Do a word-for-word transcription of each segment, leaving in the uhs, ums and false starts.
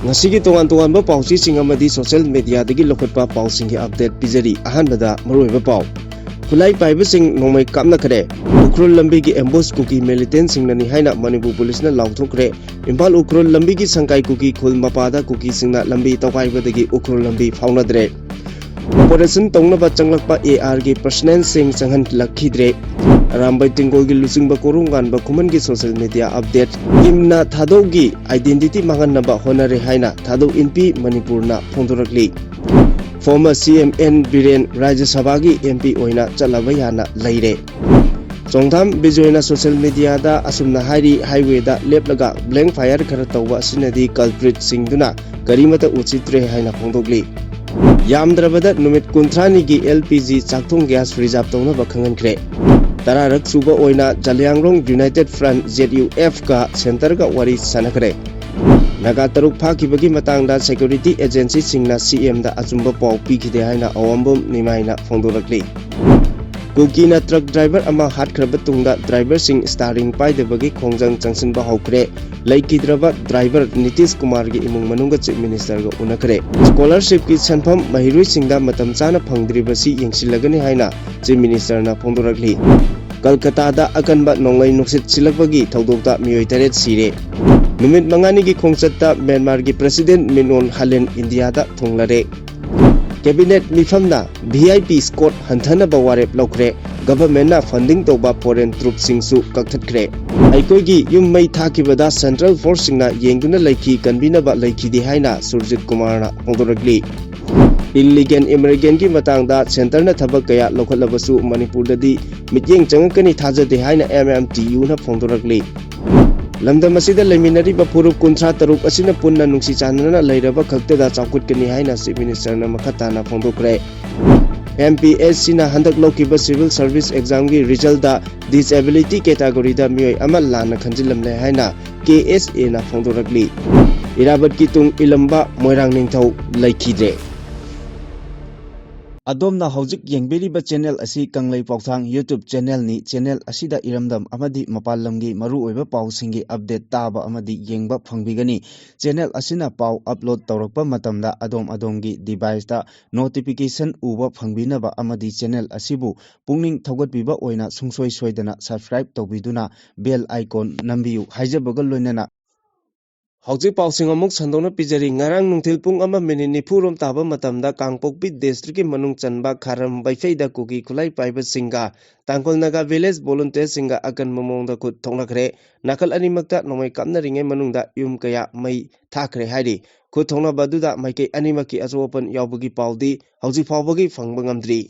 ꯉꯁꯤꯒꯤ ꯇꯣꯉꯥꯟ ꯇꯣꯉꯥꯟꯕ ꯄꯥꯎꯆꯦꯁꯤꯡ ꯑꯃꯗꯤ social mediaꯗꯒꯤ ꯂꯧꯈꯠꯄ ꯄꯥꯎꯁꯤꯡꯒꯤ update ꯄꯤꯖꯔꯤ꯫ ꯑꯍꯥꯟꯕꯗ ꯃꯔꯨꯑꯣꯏꯕ ꯄꯥꯎ꯫ ꯈꯨꯠꯂꯥꯏ ꯄꯥꯏꯕꯁꯤꯡ ꯅꯣꯡꯃꯩ ꯀꯥꯞꯅꯈ꯭ꯔꯦ꯫ ꯎꯈ꯭ꯔꯨꯜ ꯂꯝꯕꯤꯒꯤ ambush ꯀꯨꯀꯤ militantꯁꯤꯡꯅꯅꯤ ꯍꯥꯏꯅ ꯃꯅꯤꯄꯨꯔ ꯄꯨꯂꯤꯁꯅ ꯂꯥꯎꯊꯣꯛꯈ꯭ꯔꯦ꯫ ꯏꯝꯐꯥꯜ ꯎꯈ꯭ꯔꯨꯜ ꯂꯝꯕꯤꯒꯤ ꯁꯪꯀꯥꯏ ꯀꯨꯀꯤ ꯈꯨꯜ ꯃꯄꯥꯗ ꯀꯨꯀꯤꯁꯤꯡꯅ ꯂꯝꯕꯤ ꯇꯧꯈꯥꯏꯕꯗꯒꯤ ꯎꯈ꯭ꯔꯨꯜ ꯂꯝꯕꯤ ꯐꯥꯎꯅꯗ꯭ꯔꯦ꯫ Operation ꯇꯧꯅꯕ ꯆꯪꯂꯛꯄ ARꯒꯤ personnelꯁꯤꯡ ꯆꯪꯍꯜꯂꯛꯈꯤꯗ꯭ꯔꯦ꯫ ꯑꯔꯥꯝꯕꯥꯏ ꯇꯦꯡꯒꯣꯜꯒꯤ ꯂꯨꯆꯤꯡꯕ ꯀꯣꯔꯨꯡ ꯉꯥꯟꯕ ꯈꯨꯃꯟꯒꯤ social media update꯫ ꯏꯝꯅ ꯊꯥꯗꯧꯒꯤ identity ꯃꯥꯡꯍꯟꯅꯕ ꯍꯣꯠꯅꯔꯦ ꯍꯥꯏꯅ ꯊꯥꯗꯧ ꯏꯟꯄꯤ ꯃꯅꯤꯄꯨꯔꯅ ꯐꯣꯡꯗꯣꯔꯛꯂꯤ꯫ Former CM N ꯕꯤꯔꯦꯟ ꯔꯥꯖ꯭ꯌ ꯁꯚꯥꯒꯤ MP ꯑꯣꯏꯅ ꯆꯠꯂꯕ ꯌꯥꯅ ꯂꯩꯔꯦ꯫ ꯆꯣꯡꯊꯥꯝ ꯕꯤꯖꯣꯏꯅ social mediaꯗ ꯑꯁꯨꯝꯅ ꯍꯥꯏꯔꯤ, highwayꯗ ꯂꯦꯞꯂꯒ blank fire ꯈꯔ ꯇꯧꯕ ꯑꯁꯤꯅꯗꯤ culpritꯁꯤꯡꯗꯨꯅ ꯀꯔꯤꯃꯠꯇ ꯎꯁꯤꯠꯇ꯭ꯔꯦ ꯍꯥꯏꯅ ꯐꯣꯡꯗꯣꯛꯂꯤ꯫ ꯌꯥꯝꯗ꯭ꯔꯕꯗ ꯅꯨꯃꯤꯠ ꯀꯨꯟꯊ꯭ꯔꯥꯅꯤꯒꯤ LPG ꯆꯥꯛꯊꯣꯡ gas reserve ꯇꯧꯅꯕ ꯈꯪꯍꯟꯈ꯭ꯔꯦ꯫ ꯇꯔꯥꯔꯛ ꯁꯨꯕ ꯑꯣꯏꯅ ꯖꯂꯤꯌꯥꯡꯔꯣꯡ United Front, ZUFꯀ centreꯒ ꯋꯥꯔꯤ ꯁꯥꯟꯅꯈ꯭ꯔꯦ꯫ ꯅꯥꯒꯥ ꯇꯔꯨꯛ ꯐꯥꯈꯤꯕꯒꯤ ꯃꯇꯥꯡꯗ security agencyꯁꯤꯡꯅ CMꯗ ꯑꯆꯨꯝꯕ ꯄꯥꯎ ꯄꯤꯈꯤꯗꯦ ꯍꯥꯏꯅ ꯑꯋꯥꯡꯕꯝ ꯅꯤꯃꯥꯏꯅ ꯐꯣꯡꯗꯣꯔꯛꯂꯤ꯫ ꯀꯨꯀꯤꯅ truck driver ꯑꯃ ꯍꯥꯠꯈ꯭ꯔꯕ ꯇꯨꯡꯗ driverꯁꯤꯡ steering ꯄꯥꯏꯗꯕꯒꯤ ꯈꯣꯡꯖꯪ ꯆꯪꯁꯤꯟꯕ ꯍꯧꯈ꯭ꯔꯦ꯫ ꯂꯩꯈꯤꯗ꯭ꯔꯕ driver ꯅꯤꯇꯤꯁ ꯀꯨꯃꯥꯔꯒꯤ ꯏꯃꯨꯡ ꯃꯅꯨꯡꯒ Chief Ministerꯒ ꯎꯅꯈ꯭ꯔꯦ꯫ Scholarshipꯀꯤ ꯁꯦꯟꯐꯝ ꯃꯍꯩꯔꯣꯏꯁꯤꯡꯗ ꯃꯇꯝ ꯆꯥꯅ ꯐꯪꯗ꯭ꯔꯤꯕꯁꯤ ꯌꯦꯡꯁꯤꯜꯂꯒꯅꯤ ꯍꯥꯏꯅ Chief Ministerꯅ ꯐꯣꯡꯗꯣꯔꯛꯂꯤ꯫ ꯀꯜꯀꯇꯥꯗ ꯑꯀꯟꯕ ꯅꯣꯡꯂꯩ ꯅꯨꯡꯁꯤꯠ ꯁꯤꯜꯂꯛꯄꯒꯤ ꯊꯧꯗꯣꯛꯇ ꯃꯤꯑꯣꯏ ꯇꯔꯦꯠ ꯁꯤꯔꯦ꯫ ꯅꯨꯃꯤꯠ ꯃꯉꯥꯅꯤꯒꯤ ꯈꯣꯡꯆꯠꯇ ꯃ꯭ꯌꯥꯟꯃꯥꯔꯒꯤ President ꯃꯤꯅꯣꯟ ꯍꯂꯦꯟ ꯏꯟꯗꯤꯌꯥꯗ ꯊꯨꯡꯂꯔꯦ꯫ Cabinet ꯃꯤꯐꯝꯅ VIP escort ꯍꯟꯊꯅꯕ ꯋꯥꯔꯦꯞ ꯂꯧꯈ꯭ꯔꯦ꯫ Governmentꯅ funding ꯇꯧꯕ foreign troopꯁꯤꯡꯁꯨ ꯀꯛꯊꯠꯈ꯭ꯔꯦ꯫ ꯑꯩꯈꯣꯏꯒꯤ ꯌꯨꯝ ꯃꯩ ꯊꯥꯈꯤꯕꯗ central forceꯁꯤꯡꯅ ꯌꯦꯡꯗꯨꯅ ꯂꯩꯈꯤ, ꯀꯟꯕꯤꯅꯕ ꯂꯩꯈꯤꯗꯦ ꯍꯥꯏꯅ ꯁꯨꯔꯖꯤꯠ ꯀꯨꯃꯥꯔꯅ ꯐꯣꯡꯗꯣꯔꯛꯂꯤ꯫ Illegal immigrantꯀꯤ ꯃꯇꯥꯡꯗ centreꯅ ꯊꯕꯛ ꯀꯌꯥ ꯂꯧꯈꯠꯂꯕꯁꯨ ꯃꯅꯤꯄꯨꯔꯗꯗꯤ ꯃꯤꯠꯌꯦꯡ ꯆꯪꯉꯛꯀꯅꯤ ꯊꯥꯖꯗꯦ ꯍꯥꯏꯅ MMTUꯅ ꯐꯣꯡꯗꯣꯔꯛꯂꯤ꯫ ꯂꯝꯗꯝ ꯑꯁꯤꯗ ꯂꯩꯃꯤꯟꯅꯔꯤꯕ ꯐꯨꯔꯨꯞ ꯀꯨꯟꯊ꯭ꯔꯥ ꯇꯔꯨꯛ ꯑꯁꯤꯅ ꯄꯨꯟꯅ ꯅꯨꯡꯁꯤ ꯆꯥꯟꯅꯅ ꯂꯩꯔꯕ ꯈꯛꯇꯗ ꯆꯥꯎꯈꯠꯀꯅꯤ ꯍꯥꯏꯅ Chief Ministerꯅ ꯃꯈꯥ ꯇꯥꯅ ꯐꯣꯡꯗꯣꯛꯈ꯭ꯔꯦ꯫ MPSCꯅ ꯍꯟꯗꯛ ꯂꯧꯈꯤꯕ civil service examꯒꯤ resultꯗ disability categoryꯗ ꯃꯤꯑꯣꯏ ꯑꯃ ꯂꯥꯟꯅ ꯈꯟꯖꯤꯜꯂꯝꯂꯦ ꯍꯥꯏꯅ KSAꯅ ꯐꯣꯡꯗꯣꯔꯛꯂꯤ꯫ ꯏꯔꯥꯕꯠꯀꯤ ꯇꯨꯡ ꯏꯜꯂꯝꯕ ꯃꯣꯏꯔꯥꯡ ꯅꯤꯡꯊꯧ ꯂꯩꯈꯤꯗ꯭ꯔꯦ꯫ ꯑꯗꯣꯝꯅ ꯍꯧꯖꯤꯛ ꯌꯦꯡꯕꯤꯔꯤꯕ ꯆꯦꯅꯦꯜ ꯑꯁꯤ ꯀꯪꯂꯩ ꯄꯥꯎꯊꯥꯡ YouTube ꯆꯦꯅꯦꯜꯅꯤ꯫ ꯆꯦꯅꯦꯜ ꯑꯁꯤꯗ ꯏꯔꯝꯗꯝ ꯑꯃꯗꯤ ꯃꯄꯥꯟ ꯂꯝꯒꯤ ꯃꯔꯨꯑꯣꯏꯕ ꯄꯥꯎꯁꯤꯡꯒꯤ ꯑꯞꯗꯦꯠ ꯇꯥꯕ ꯑꯃꯗꯤ ꯌꯦꯡꯕ ꯐꯪꯕꯤꯒꯅꯤ꯫ ꯆꯦꯅꯦꯜ ꯑꯁꯤꯅ ꯄꯥꯎ ꯑꯞꯂꯣꯗ ꯇꯧꯔꯛꯄ ꯃꯇꯝꯗ ꯑꯗꯣꯝ ꯑꯗꯣꯝꯒꯤ ꯗꯤꯚꯥꯏꯁꯇ ꯅꯣꯇꯤꯐꯤꯀꯦꯁꯟ ꯎꯕ ꯐꯪꯕꯤꯅꯕ ꯑꯃꯗꯤ ꯆꯦꯅꯦꯜ ꯑꯁꯤꯕꯨ ꯄꯨꯛꯅꯤꯡ ꯊꯧꯒꯠꯄꯤꯕ ꯑꯣꯏꯅ ꯁꯨꯡꯁꯣꯏ ꯁꯣꯏꯗꯅ ꯁꯕꯁꯀ꯭ꯔꯥꯏꯕ ꯇꯧꯕꯤꯗꯨꯅ ꯕꯦꯜ ꯑꯥꯏꯀꯣꯟ ꯅꯝꯕꯤꯌꯨ ꯍꯥꯏꯖꯕꯒ ꯂꯣꯏꯅꯅ ꯍꯧꯖꯤꯛ ꯄꯥꯎꯁꯤꯡ ꯑꯃꯨꯛ ꯁꯟꯗꯣꯛꯅ ꯄꯤꯖꯔꯤ꯫ ꯉꯔꯥꯡ ꯅꯨꯡꯊꯤꯜ ꯄꯨꯡ ꯑꯃ ꯃꯤꯅꯤꯠ ꯅꯤꯐꯨ ꯔꯣꯝ ꯇꯥꯕ ꯃꯇꯝꯗ ꯀꯥꯡꯄꯣꯛꯄꯤ ꯗꯤꯁꯇ꯭ꯔꯤꯛꯀꯤ ꯃꯅꯨꯡ ꯆꯟꯕ ꯈꯥꯔꯝ ꯕꯩꯐꯩꯗ ꯀꯨꯀꯤ ꯈꯨꯠꯂꯥꯏ ꯄꯥꯏꯕꯁꯤꯡꯒ ꯇꯥꯡꯈꯨꯜ ꯅꯥꯒꯥ ꯚꯤꯂꯦꯖ ꯚꯣꯂꯨꯟꯇꯤꯌꯔꯁꯤꯡꯒ ꯑꯀꯟꯕ ꯃꯑꯣꯡꯗ ꯈꯨꯠ ꯊꯣꯛꯅꯈ꯭ꯔꯦ꯫ ꯅꯥꯀꯜ ꯑꯅꯤꯃꯛꯇ ꯅꯣꯡꯃꯩ ꯀꯥꯞꯅꯔꯤꯉꯩ ꯃꯅꯨꯡꯗ ꯌꯨꯝ ꯀꯌꯥ ꯃꯩ ꯊꯥꯈ꯭ꯔꯦ ꯍꯥꯏꯔꯤ꯫ ꯈꯨꯠ ꯊꯣꯛꯅꯕ ꯑꯗꯨꯗ ꯃꯥꯏꯀꯩ ꯑꯅꯤꯃꯛꯀꯤ ꯑꯆꯧ ꯑꯄꯟ ꯌꯥꯎꯕꯒꯤ ꯄꯥꯎꯗꯤ ꯍꯧꯖꯤꯛ ꯐꯥꯎꯕꯒꯤ ꯐꯪꯕ ꯉꯝꯗ꯭ꯔꯤ꯫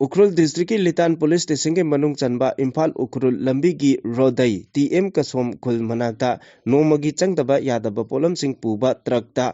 ꯎꯈ꯭ꯔꯨꯜ ꯗꯤꯁꯇ꯭ꯔꯤꯛꯀꯤ ꯂꯤꯇꯥꯟ ꯄꯨꯂꯤꯁ ꯁ꯭ꯇꯦꯁꯟꯒꯤ ꯃꯅꯨꯡ ꯆꯟꯕ ꯏꯝꯐꯥꯜ ꯎꯈ꯭ꯔꯨꯜ ꯂꯝꯕꯤꯒꯤ ꯔꯣꯗꯩ ꯇꯤ ꯑꯦꯝ ꯀꯁꯣꯝ ꯈꯨꯜ ꯃꯅꯥꯛꯇ ꯅꯣꯡꯃꯒꯤ ꯆꯪꯗꯕ ꯌꯥꯗꯕ ꯄꯣꯠꯂꯝꯁꯤꯡ ꯄꯨꯕ ꯇ꯭ꯔꯛꯇ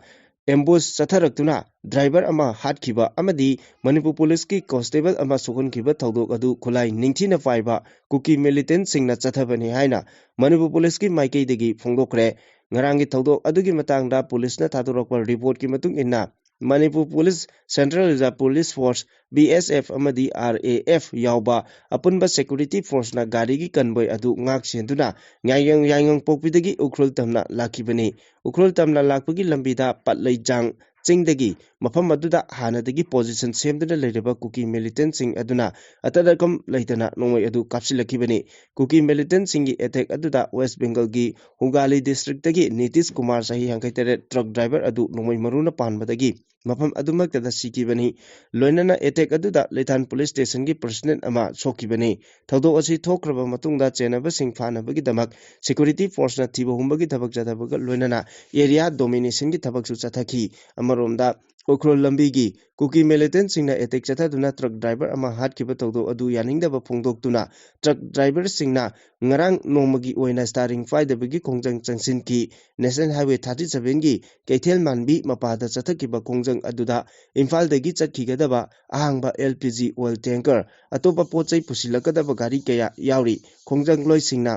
ꯑꯦꯝꯕꯨꯁ ꯆꯠꯊꯔꯛꯇꯨꯅ ꯗ꯭ꯔꯥꯏꯚꯔ ꯑꯃ ꯍꯥꯠꯈꯤꯕ ꯑꯃꯗꯤ ꯃꯅꯤꯄꯨꯔ ꯄꯨꯂꯤꯁꯀꯤ ꯀꯣꯟꯁꯇꯦꯕꯜ ꯑꯃ ꯁꯣꯛꯍꯟꯈꯤꯕ ꯊꯧꯗꯣꯛ ꯑꯗꯨ ꯈꯨꯠꯂꯥꯏ ꯅꯤꯡꯊꯤꯅ ꯄꯥꯏꯕ ꯀꯨꯀꯤ ꯃꯤꯂꯤꯇꯦꯟꯠꯁꯤꯡꯅ ꯆꯠꯊꯕꯅꯤ ꯍꯥꯏꯅ ꯃꯅꯤꯄꯨꯔ ꯄꯨꯂꯤꯁꯀꯤ ꯃꯥꯏꯀꯩꯗꯒꯤ ꯐꯣꯡꯗꯣꯛꯈ꯭ꯔꯦ꯫ ꯉꯔꯥꯡꯒꯤ ꯊꯧꯗꯣꯛ ꯑꯗꯨꯒꯤ ꯃꯇꯥꯡꯗ ꯄꯨꯂꯤꯁꯅ ꯊꯥꯗꯣꯔꯛꯄ ꯔꯤꯄꯣꯔꯠꯀꯤ ꯃꯇꯨꯡ ꯏꯟꯅ, Manipur police, central reserve police force, B S F ꯑꯃꯗꯤ ꯑꯥꯔ ꯑꯦ ꯑꯦꯐ ꯌꯥꯎꯕ ꯑꯄꯨꯟꯕ ꯁꯦꯀ꯭ꯌꯨꯔꯤꯇꯤ ꯐꯣꯔꯁꯅ ꯒꯥꯔꯤꯒꯤ ꯀꯟꯚꯣꯏ ꯑꯗꯨ ꯉꯥꯛ ꯁꯦꯟꯗꯨꯅ ꯌꯥꯏꯉꯪ, ꯌꯥꯏꯉꯪꯄꯣꯛꯄꯤꯗꯒꯤ ꯎꯈ꯭ꯔꯨꯜ ꯇꯝꯅ ꯂꯥꯛꯈꯤꯕꯅꯤ꯫ ꯎꯈ꯭ꯔꯨꯜ ꯇꯝꯅ ꯂꯥꯛꯄꯒꯤ ꯂꯝꯕꯤꯗ ꯄꯠꯂꯩꯖꯥꯡ ꯆꯤꯡꯗꯒꯤ ꯃꯐꯝ ꯑꯗꯨꯗ ꯍꯥꯟꯅꯗꯒꯤ ꯄꯣꯖꯤꯁꯟ ꯁꯦꯝꯗꯨꯅ ꯂꯩꯔꯕ ꯀꯨꯀꯤ ꯃꯤꯂꯤꯇꯦꯟꯠꯁꯤꯡ ꯑꯗꯨꯅ ꯑꯇꯠ ꯑꯀꯝ ꯂꯩꯇꯅ ꯅꯣꯡꯃꯩ ꯑꯗꯨ ꯀꯥꯞꯁꯤꯜꯂꯛꯈꯤꯕꯅꯤ꯫ ꯀꯨꯀꯤ ꯃꯤꯂꯤꯇꯦꯟꯠꯁꯤꯡꯒꯤ ꯑꯦꯇꯦꯛ ꯑꯗꯨꯗ ꯋꯦꯁ ꯕꯦꯡꯒꯜꯒꯤ ꯍꯨꯒꯥꯂꯤ ꯗꯤꯁꯇ꯭ꯔꯤꯛꯇꯒꯤ ꯅꯤꯇꯤꯁ ꯀꯨꯃꯥꯔ, ꯆꯍꯤ ꯌꯥꯡꯈꯩ ꯇꯔꯦꯠ, ꯇ꯭ꯔꯛ ꯗ꯭ꯔꯥꯏꯚꯔ ꯑꯗꯨ ꯅꯣꯡꯃꯩ ꯃꯔꯨꯅ ꯄꯥꯟꯕꯗꯒꯤ ꯃꯐꯝ ꯑꯗꯨꯃꯛꯇꯗ ꯁꯤꯈꯤꯕꯅꯤ꯫ ꯂꯣꯏꯅꯅ ꯑꯦꯇꯦꯛ ꯑꯗꯨꯗ ꯂꯤꯇꯥꯟ ꯄꯨꯂꯤꯁ ꯁ꯭ꯇꯦꯁꯟꯒꯤ ꯄꯔꯁꯅꯦꯜ ꯑꯃ ꯁꯣꯛꯈꯤꯕꯅꯤ꯫ ꯊꯧꯗꯣꯛ ꯑꯁꯤ ꯊꯣꯛꯈ꯭ꯔꯕ ꯃꯇꯨꯡꯗ ꯆꯦꯟꯅꯕꯁꯤꯡ ꯐꯥꯅꯕꯒꯤꯗꯃꯛ ꯁꯦꯀ꯭ꯌꯨꯔꯤꯇꯤ ꯐꯣꯔꯁꯅ ꯊꯤꯕ ꯍꯨꯝꯕꯒꯤ ꯊꯕꯛ ꯆꯠꯊꯕꯒ ꯂꯣꯏꯅꯅ ꯑꯦꯔꯤꯌꯥ ꯗꯣꯃꯤꯅꯦꯁꯟꯒꯤ ꯊꯕꯛꯁꯨ ꯆꯠꯊꯈꯤ꯫ ꯑꯃꯔꯣꯝꯗ ꯎꯈ꯭ꯔꯨꯜ ꯂꯝꯕꯤꯒꯤ ꯀꯨꯀꯤ ꯃꯤꯂꯤꯇꯦꯟꯠꯁꯤꯡꯅ ꯑꯦꯇꯦꯛ ꯆꯠꯊꯗꯨꯅ ꯇ꯭ꯔꯛ ꯗ꯭ꯔꯥꯏꯚꯔ ꯑꯃ ꯍꯥꯠꯈꯤꯕ ꯊꯧꯗꯣꯛ ꯑꯗꯨ ꯌꯥꯅꯤꯡꯗꯕ ꯐꯣꯡꯗꯣꯛꯇꯨꯅ ꯇ꯭ꯔꯛ ꯗ꯭ꯔꯥꯏꯚꯔꯁꯤꯡꯅ ꯉꯔꯥꯡ ꯅꯣꯡꯃꯒꯤ ꯑꯣꯏꯅ ꯁ꯭ꯇꯥꯔꯤꯡ ꯄꯥꯏꯗꯕꯒꯤ ꯈꯣꯡꯖꯪ ꯆꯪꯁꯤꯟꯈꯤ꯫ ꯅꯦꯁꯅꯦꯜ ꯍꯥꯏꯋꯦ ꯊꯥꯔꯇꯤ ꯁꯚꯦꯟꯒꯤ ꯀꯩꯊꯦꯜ ꯃꯥꯟꯕꯤ ꯃꯄꯥꯗ ꯆꯠꯊꯈꯤꯕ ꯈꯣꯡꯖꯪ ꯑꯗꯨꯗ ꯏꯝꯐꯥꯜꯗꯒꯤ ꯆꯠꯈꯤꯒꯗꯕ ꯑꯍꯥꯡꯕ L P G oil tanker ꯑꯇꯣꯞꯄ ꯄꯣꯠ ꯆꯩ ꯄꯨꯁꯤꯜꯂꯛꯀꯗꯕ ꯒꯥꯔꯤ ꯀꯌꯥ ꯌꯥꯎꯔꯤ꯫ ꯈꯣꯡꯖꯪꯂꯣꯏꯁꯤꯡꯅ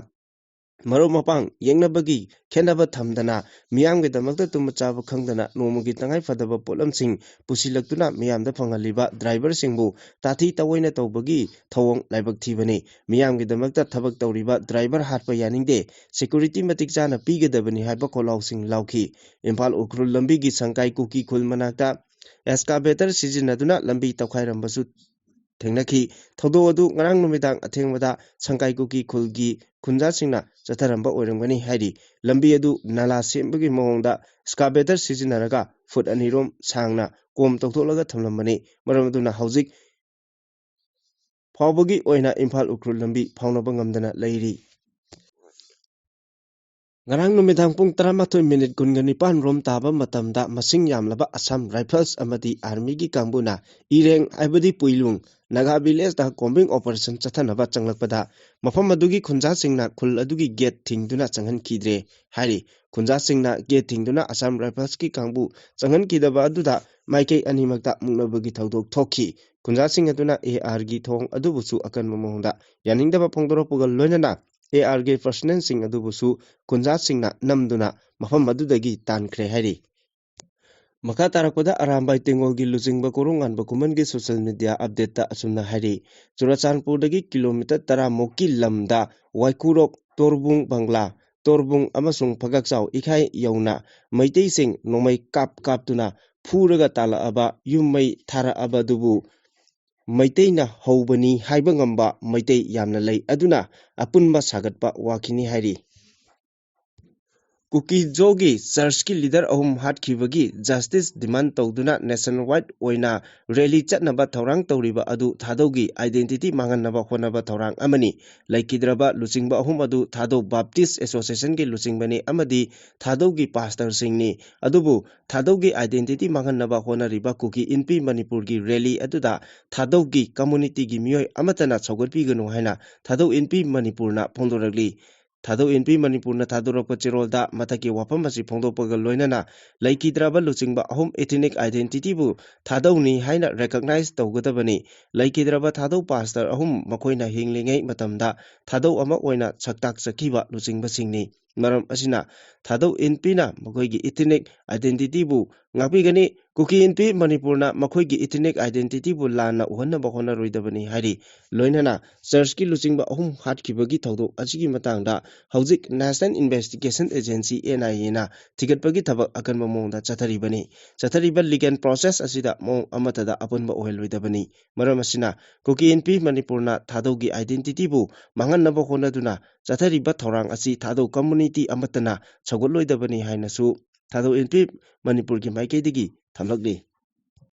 ꯃꯔꯨꯞ ꯃꯄꯥꯡ ꯌꯦꯡꯅꯕꯒꯤ ꯈꯦꯠꯅꯕ ꯊꯝꯗꯅ, ꯃꯤꯌꯥꯝꯒꯤꯗꯃꯛꯇ ꯇꯨꯝꯕ ꯆꯥꯕ ꯈꯪꯗꯅ ꯅꯣꯡꯃꯒꯤ ꯇꯉꯥꯏ ꯐꯗꯕ ꯄꯣꯠꯂꯝꯁꯤꯡ ꯄꯨꯁꯤꯜꯂꯛꯇꯨꯅ ꯃꯤꯌꯥꯝꯗ ꯐꯪꯍꯜꯂꯤꯕ ꯗ꯭ꯔꯥꯏꯚꯔꯁꯤꯡꯕꯨ ꯇꯥꯊꯤ ꯇꯥꯑꯣꯏꯅ ꯇꯧꯕꯒꯤ ꯊꯧꯑꯣꯡ ꯂꯥꯏꯕꯛ ꯊꯤꯕꯅꯤ꯫ ꯃꯤꯌꯥꯝꯒꯤꯗꯃꯛꯇ ꯊꯕꯛ ꯇꯧꯔꯤꯕ ꯗ꯭ꯔꯥꯏꯚꯔ ꯍꯥꯠꯄ ꯌꯥꯅꯤꯡꯗꯦ, ꯁꯦꯀ꯭ꯌꯨꯔꯤꯇꯤ ꯃꯇꯤꯛ ꯆꯥꯅ ꯄꯤꯒꯗꯕꯅꯤ ꯍꯥꯏꯕ ꯈꯣꯜꯂꯥꯎꯁꯤꯡ ꯂꯥꯎꯈꯤ꯫ ꯏꯝꯐꯥꯜ ꯎꯈ꯭ꯔꯨꯜ ꯂꯝꯕꯤꯒꯤ ꯁꯪꯀꯥꯏ ꯀꯨꯀꯤ ꯈꯨꯜ ꯃꯅꯥꯛꯇ ꯑꯦꯛꯁꯀꯥꯚꯦꯇꯔ ꯁꯤꯖꯤꯟꯅꯗꯨꯅ ꯂꯝꯕꯤ ꯇꯧꯈꯥꯏꯔꯝꯕꯁꯨ ꯊꯦꯡꯅꯈꯤ꯫ ꯊꯧꯗꯣꯛ ꯑꯗꯨ ꯉꯔꯥꯡ ꯅꯨꯃꯤꯗꯥꯡ ꯑꯊꯦꯡꯕꯗ ꯁꯪꯀꯥꯏ ꯀꯨꯀꯤ ꯈꯨꯜꯒꯤ ꯈꯨꯟꯖꯥꯁꯤꯡꯅ ꯆꯠꯊꯔꯝꯕ ꯑꯣꯏꯔꯝꯒꯅꯤ ꯍꯥꯏꯔꯤ꯫ ꯂꯝꯕꯤ ꯑꯗꯨ ꯅꯥꯂꯥ ꯁꯦꯝꯕꯒꯤ ꯃꯑꯣꯡꯗ ꯑꯦꯛꯁꯀꯥꯚꯦꯇꯔ ꯁꯤꯖꯤꯟꯅꯔꯒ ꯐꯨꯠ ꯑꯅꯤꯔꯣꯝ ꯁꯥꯡꯅ ꯀꯣꯝ ꯇꯧꯊꯣꯛꯂꯒ ꯊꯝꯂꯝꯕꯅꯤ꯫ ꯃꯔꯝ ꯑꯗꯨꯅ ꯍꯧꯖꯤꯛ ꯐꯥꯎꯕꯒꯤ ꯑꯣꯏꯅ ꯏꯝꯐꯥꯜ ꯎꯈ꯭ꯔꯨꯜ ꯂꯝꯕꯤ ꯐꯥꯎꯅꯕ ꯉꯝꯗꯅ ꯂꯩꯔꯤ꯫ ꯉꯔꯥꯡ ꯅꯨꯃꯤꯗꯥꯡ ꯄꯨꯡ ꯇꯔꯥꯃꯥꯊꯣꯏ ꯃꯤꯅꯤꯠ ꯀꯨꯟꯒ ꯅꯤꯄꯥꯟ ꯔꯣꯝ ꯇꯥꯕ ꯃꯇꯝꯗ ꯃꯁꯤꯡ ꯌꯥꯝꯂꯕ ꯑꯁꯥꯝ ꯔꯥꯏꯐꯜꯁ ꯑꯃꯗꯤ ꯑꯥꯔꯃꯤꯒꯤ ꯀꯥꯡꯕꯨꯅ ꯏꯔꯦꯡ ꯍꯥꯏꯕꯗꯤ ꯄꯨꯏꯂꯨꯡ ꯅꯥꯒꯥ ꯚꯤꯂꯦꯖꯇ ꯀꯣꯝꯕꯤꯡ ꯑꯣꯄꯔꯦꯁꯟ ꯆꯠꯊꯅꯕ ꯆꯪꯂꯛꯄꯗ ꯃꯐꯝ ꯑꯗꯨꯒꯤ ꯈꯨꯟꯖꯥꯁꯤꯡꯅ ꯈꯨꯜ ꯑꯗꯨꯒꯤ ꯒꯦꯠ ꯊꯤꯡꯗꯨꯅ ꯆꯪꯍꯟꯈꯤꯗ꯭ꯔꯦ ꯍꯥꯏꯔꯤ꯫ ꯈꯨꯟꯖꯥꯁꯤꯡꯅ ꯒꯦꯠ ꯊꯤꯡꯗꯨꯅ ꯑꯁꯥꯝ ꯔꯥꯏꯐꯜꯁꯀꯤ ꯀꯥꯡꯕꯨ ꯆꯪꯍꯟꯈꯤꯗꯕ ꯑꯗꯨꯗ ꯃꯥꯏꯀꯩ ꯑꯅꯤꯃꯛꯇ ꯃꯨꯛꯅꯕꯒꯤ ꯊꯧꯗꯣꯛ ꯊꯣꯛꯈꯤ꯫ ꯈꯨꯟꯖꯥꯁꯤꯡ ꯑꯗꯨꯅ ꯑꯦ ꯑꯥꯔꯒꯤ ꯊꯧꯑꯣꯡ ꯑꯗꯨꯕꯨꯁꯨ ꯑꯀꯟꯕ ꯃꯑꯣꯡꯗ ꯌꯥꯅꯤꯡꯗꯕ ꯐꯣꯡꯗꯣꯔꯛꯄꯒ ꯂꯣꯏꯅꯅ ꯑꯦ ꯑꯥꯔꯒꯤ ꯄꯔꯁꯅꯦꯜꯁꯤꯡ ꯑꯗꯨꯕꯨꯁꯨ ꯈꯨꯟꯖꯥꯁꯤꯡꯅ ꯅꯝꯗꯨꯅ ꯃꯐꯝ ꯑꯗꯨꯗꯒꯤ ꯇꯥꯟꯈ꯭ꯔꯦ ꯍꯥꯏꯔꯤ꯫ ꯃꯈꯥ ꯇꯥꯔꯛꯄꯗ ꯑꯔꯥꯝꯕꯥꯏ ꯇꯦꯡꯒꯣꯜꯒꯤ ꯂꯨꯆꯤꯡꯕ ꯀꯣꯔꯣꯡꯉꯥꯟꯕ ꯈꯨꯃꯟꯒꯤ ꯁꯣꯁꯤꯌꯦꯜ ꯃꯤꯗꯤꯌꯥ ꯑꯞꯗꯦꯠꯇ ꯑꯁꯨꯝꯅ ꯍꯥꯏꯔꯤ, ꯆꯨꯔꯆꯥꯟꯄꯨꯔꯗꯒꯤ ꯀꯤꯂꯣꯃꯤꯇꯔ ꯇꯔꯥꯃꯨꯛꯀꯤ ꯂꯝꯗ ꯋꯥꯏꯀꯨꯔꯣꯛ ꯇꯣꯔꯕꯨꯡ ꯕꯪꯒ꯭ꯂꯥ, ꯇꯣꯔꯕꯨꯡ ꯑꯃꯁꯨꯡ ꯐꯒꯛꯆꯥꯎ ꯏꯈꯥꯏ ꯌꯧꯅ ꯃꯩꯇꯩꯁꯤꯡ ꯅꯣꯡꯃꯩ ꯀꯥꯞ ꯀꯥꯞꯇꯨꯅ ꯐꯨꯔꯒ ꯇꯥꯜꯂꯛꯑꯕ ꯌꯨꯝ ꯃꯩ ꯊꯥꯔꯛꯑꯕꯗꯨꯕꯨ ꯃꯩꯇꯩꯅ ꯍꯧꯕꯅꯤ ꯍꯥꯏꯕ ꯉꯝꯕ ꯃꯩꯇꯩ ꯌꯥꯝꯅ ꯂꯩ꯫ ꯑꯗꯨꯅ ꯑꯄꯨꯟꯕ ꯁꯥꯒꯠꯄ ꯋꯥꯈꯤꯅꯤ ꯍꯥꯏꯔꯤ꯫ ꯀꯨꯀꯤꯖꯣꯒꯤ ꯆꯔꯆꯀꯤ ꯂꯤꯗꯔ ꯑꯍꯨꯝ ꯍꯥꯠꯈꯤꯕꯒꯤ ꯖꯁꯇꯤꯁ ꯗꯤꯃꯥꯟ ꯇꯧꯗꯨꯅ ꯅꯦꯁꯟ ꯋꯥꯏꯗ ꯑꯣꯏꯅ ꯔꯦꯂꯤ ꯆꯠꯅꯕ ꯊꯧꯔꯥꯡ ꯇꯧꯔꯤꯕ ꯑꯗꯨ ꯊꯥꯗꯧꯒꯤ ꯑꯥꯏꯗꯦꯟꯇꯤꯇꯤ ꯃꯥꯡꯍꯟꯅꯕ ꯍꯣꯠꯅꯕ ꯊꯧꯔꯥꯡ ꯑꯃꯅꯤ꯫ ꯂꯩꯈꯤꯗ꯭ꯔꯕ ꯂꯨꯆꯤꯡꯕ ꯑꯍꯨꯝ ꯑꯗꯨ ꯊꯥꯗꯧ ꯕꯥꯞꯇꯤꯁ ꯑꯦꯁꯣꯁꯤꯌꯦꯁꯟꯒꯤ ꯂꯨꯆꯤꯡꯕꯅꯤ ꯑꯃꯗꯤ ꯊꯥꯗꯧꯒꯤ ꯄꯥꯁꯇꯔꯁꯤꯡꯅꯤ꯫ ꯑꯗꯨꯕꯨ ꯊꯥꯗꯧꯒꯤ ꯑꯥꯏꯗꯦꯟꯇꯤꯇꯤ ꯃꯥꯡꯍꯟꯅꯕ ꯍꯣꯠꯅꯔꯤꯕ ꯀꯨꯀꯤ ꯏꯟꯄꯤ ꯃꯅꯤꯄꯨꯔꯒꯤ ꯔꯦꯂꯤ ꯑꯗꯨꯗ ꯊꯥꯗꯧꯒꯤ ꯀꯝꯃꯨꯅꯤꯇꯤꯒꯤ ꯃꯤꯑꯣꯏ ꯑꯃꯠꯇꯅ ꯁꯧꯒꯠꯄꯤꯒꯅꯨ ꯍꯥꯏꯅ ꯊꯥꯗꯧ ꯏꯟꯄꯤ ꯃꯅꯤꯄꯨꯔꯅ ꯐꯣꯡꯗꯣꯔꯛꯂꯤ꯫ ꯊꯥꯗꯧ ꯏꯟꯄꯤ ꯃꯅꯤꯄꯨꯔꯅ ꯊꯥꯗꯣꯔꯛꯄ ꯆꯦꯔꯣꯜꯗ ꯃꯊꯛꯀꯤ ꯋꯥꯐꯝ ꯑꯁꯤ ꯐꯣꯡꯗꯣꯛꯄꯒ ꯂꯣꯏꯅꯅ ꯂꯩꯈꯤꯗ꯭ꯔꯕ ꯂꯨꯆꯤꯡꯕ ꯑꯍꯨꯝ ethnic identityꯕꯨ ꯊꯥꯗꯧꯅꯤ ꯍꯥꯏꯅ recognize ꯇꯧꯒꯗꯕꯅꯤ꯫ ꯂꯩꯈꯤꯗ꯭ꯔꯕ ꯊꯥꯗꯧ ꯄꯥꯁꯇꯔ ꯑꯍꯨꯝ ꯃꯈꯣꯏꯅ ꯍꯤꯡꯂꯤꯉꯩ ꯃꯇꯝꯗ ꯊꯥꯗꯧ ꯑꯃ ꯑꯣꯏꯅ ꯁꯛꯇꯥꯛꯆꯈꯤꯕ ꯂꯨꯆꯤꯡꯕꯁꯤꯡꯅꯤ꯫ ꯃꯔꯝ ꯑꯁꯤꯅ ꯊꯥꯗꯧ ꯏꯟꯄꯤꯅ ꯃꯈꯣꯏꯒꯤ ethnic identityꯕꯨ ꯉꯥꯛꯄꯤꯒꯅꯤ꯫ ꯀꯨꯀꯤ ꯏꯟꯄꯤ ꯃꯅꯤꯄꯨꯔꯅ ꯃꯈꯣꯏꯒꯤ ethnic identityꯕꯨ ꯂꯥꯟꯅ ꯎꯍꯟꯅꯕ ꯍꯣꯠꯅꯔꯣꯏꯗꯕꯅꯤ ꯍꯥꯏꯔꯤ꯫ ꯂꯣꯏꯅꯅ churchꯀꯤ ꯂꯨꯆꯤꯡꯕ ꯑꯍꯨꯝ ꯍꯥꯠꯈꯤꯕꯒꯤ ꯊꯧꯗꯣꯛ ꯑꯁꯤꯒꯤ ꯃꯇꯥꯡꯗ ꯍꯧꯖꯤꯛ National Investigation Agency, NIAꯅ ꯊꯤꯒꯠꯄꯒꯤ ꯊꯕꯛ ꯑꯀꯟꯕ ꯃꯑꯣꯡꯗ ꯆꯠꯊꯔꯤꯕꯅꯤ꯫ ꯆꯠꯊꯔꯤꯕ legal process ꯑꯁꯤꯗ ꯃꯑꯣꯡ ꯑꯃꯠꯇꯗ ꯑꯄꯨꯟꯕ ꯑꯣꯏꯍꯜꯂꯣꯏꯗꯕꯅꯤ꯫ ꯃꯔꯝ ꯑꯁꯤꯅ ꯀꯨꯀꯤ ꯏꯟꯄꯤ ꯃꯅꯤꯄꯨꯔꯅ ꯊꯥꯗꯧꯒꯤ identityꯕꯨ ꯃꯥꯡꯍꯟꯅꯕ ꯍꯣꯠꯅꯗꯨꯅ ꯆꯠꯊꯔꯤꯕ ꯊꯧꯔꯥꯡ ꯑꯁꯤ ꯊꯥꯗꯧ community ꯑꯃꯠꯇꯅ ꯁꯧꯒꯠꯂꯣꯏꯗꯕꯅꯤ ꯍꯥꯏꯅꯁꯨ ꯊꯥꯗꯧ ꯏꯟꯄꯤ ꯃꯅꯤꯄꯨꯔꯒꯤ ꯃꯥꯏꯀꯩꯗꯒꯤ ꯊꯝꯂꯛꯂꯤ꯫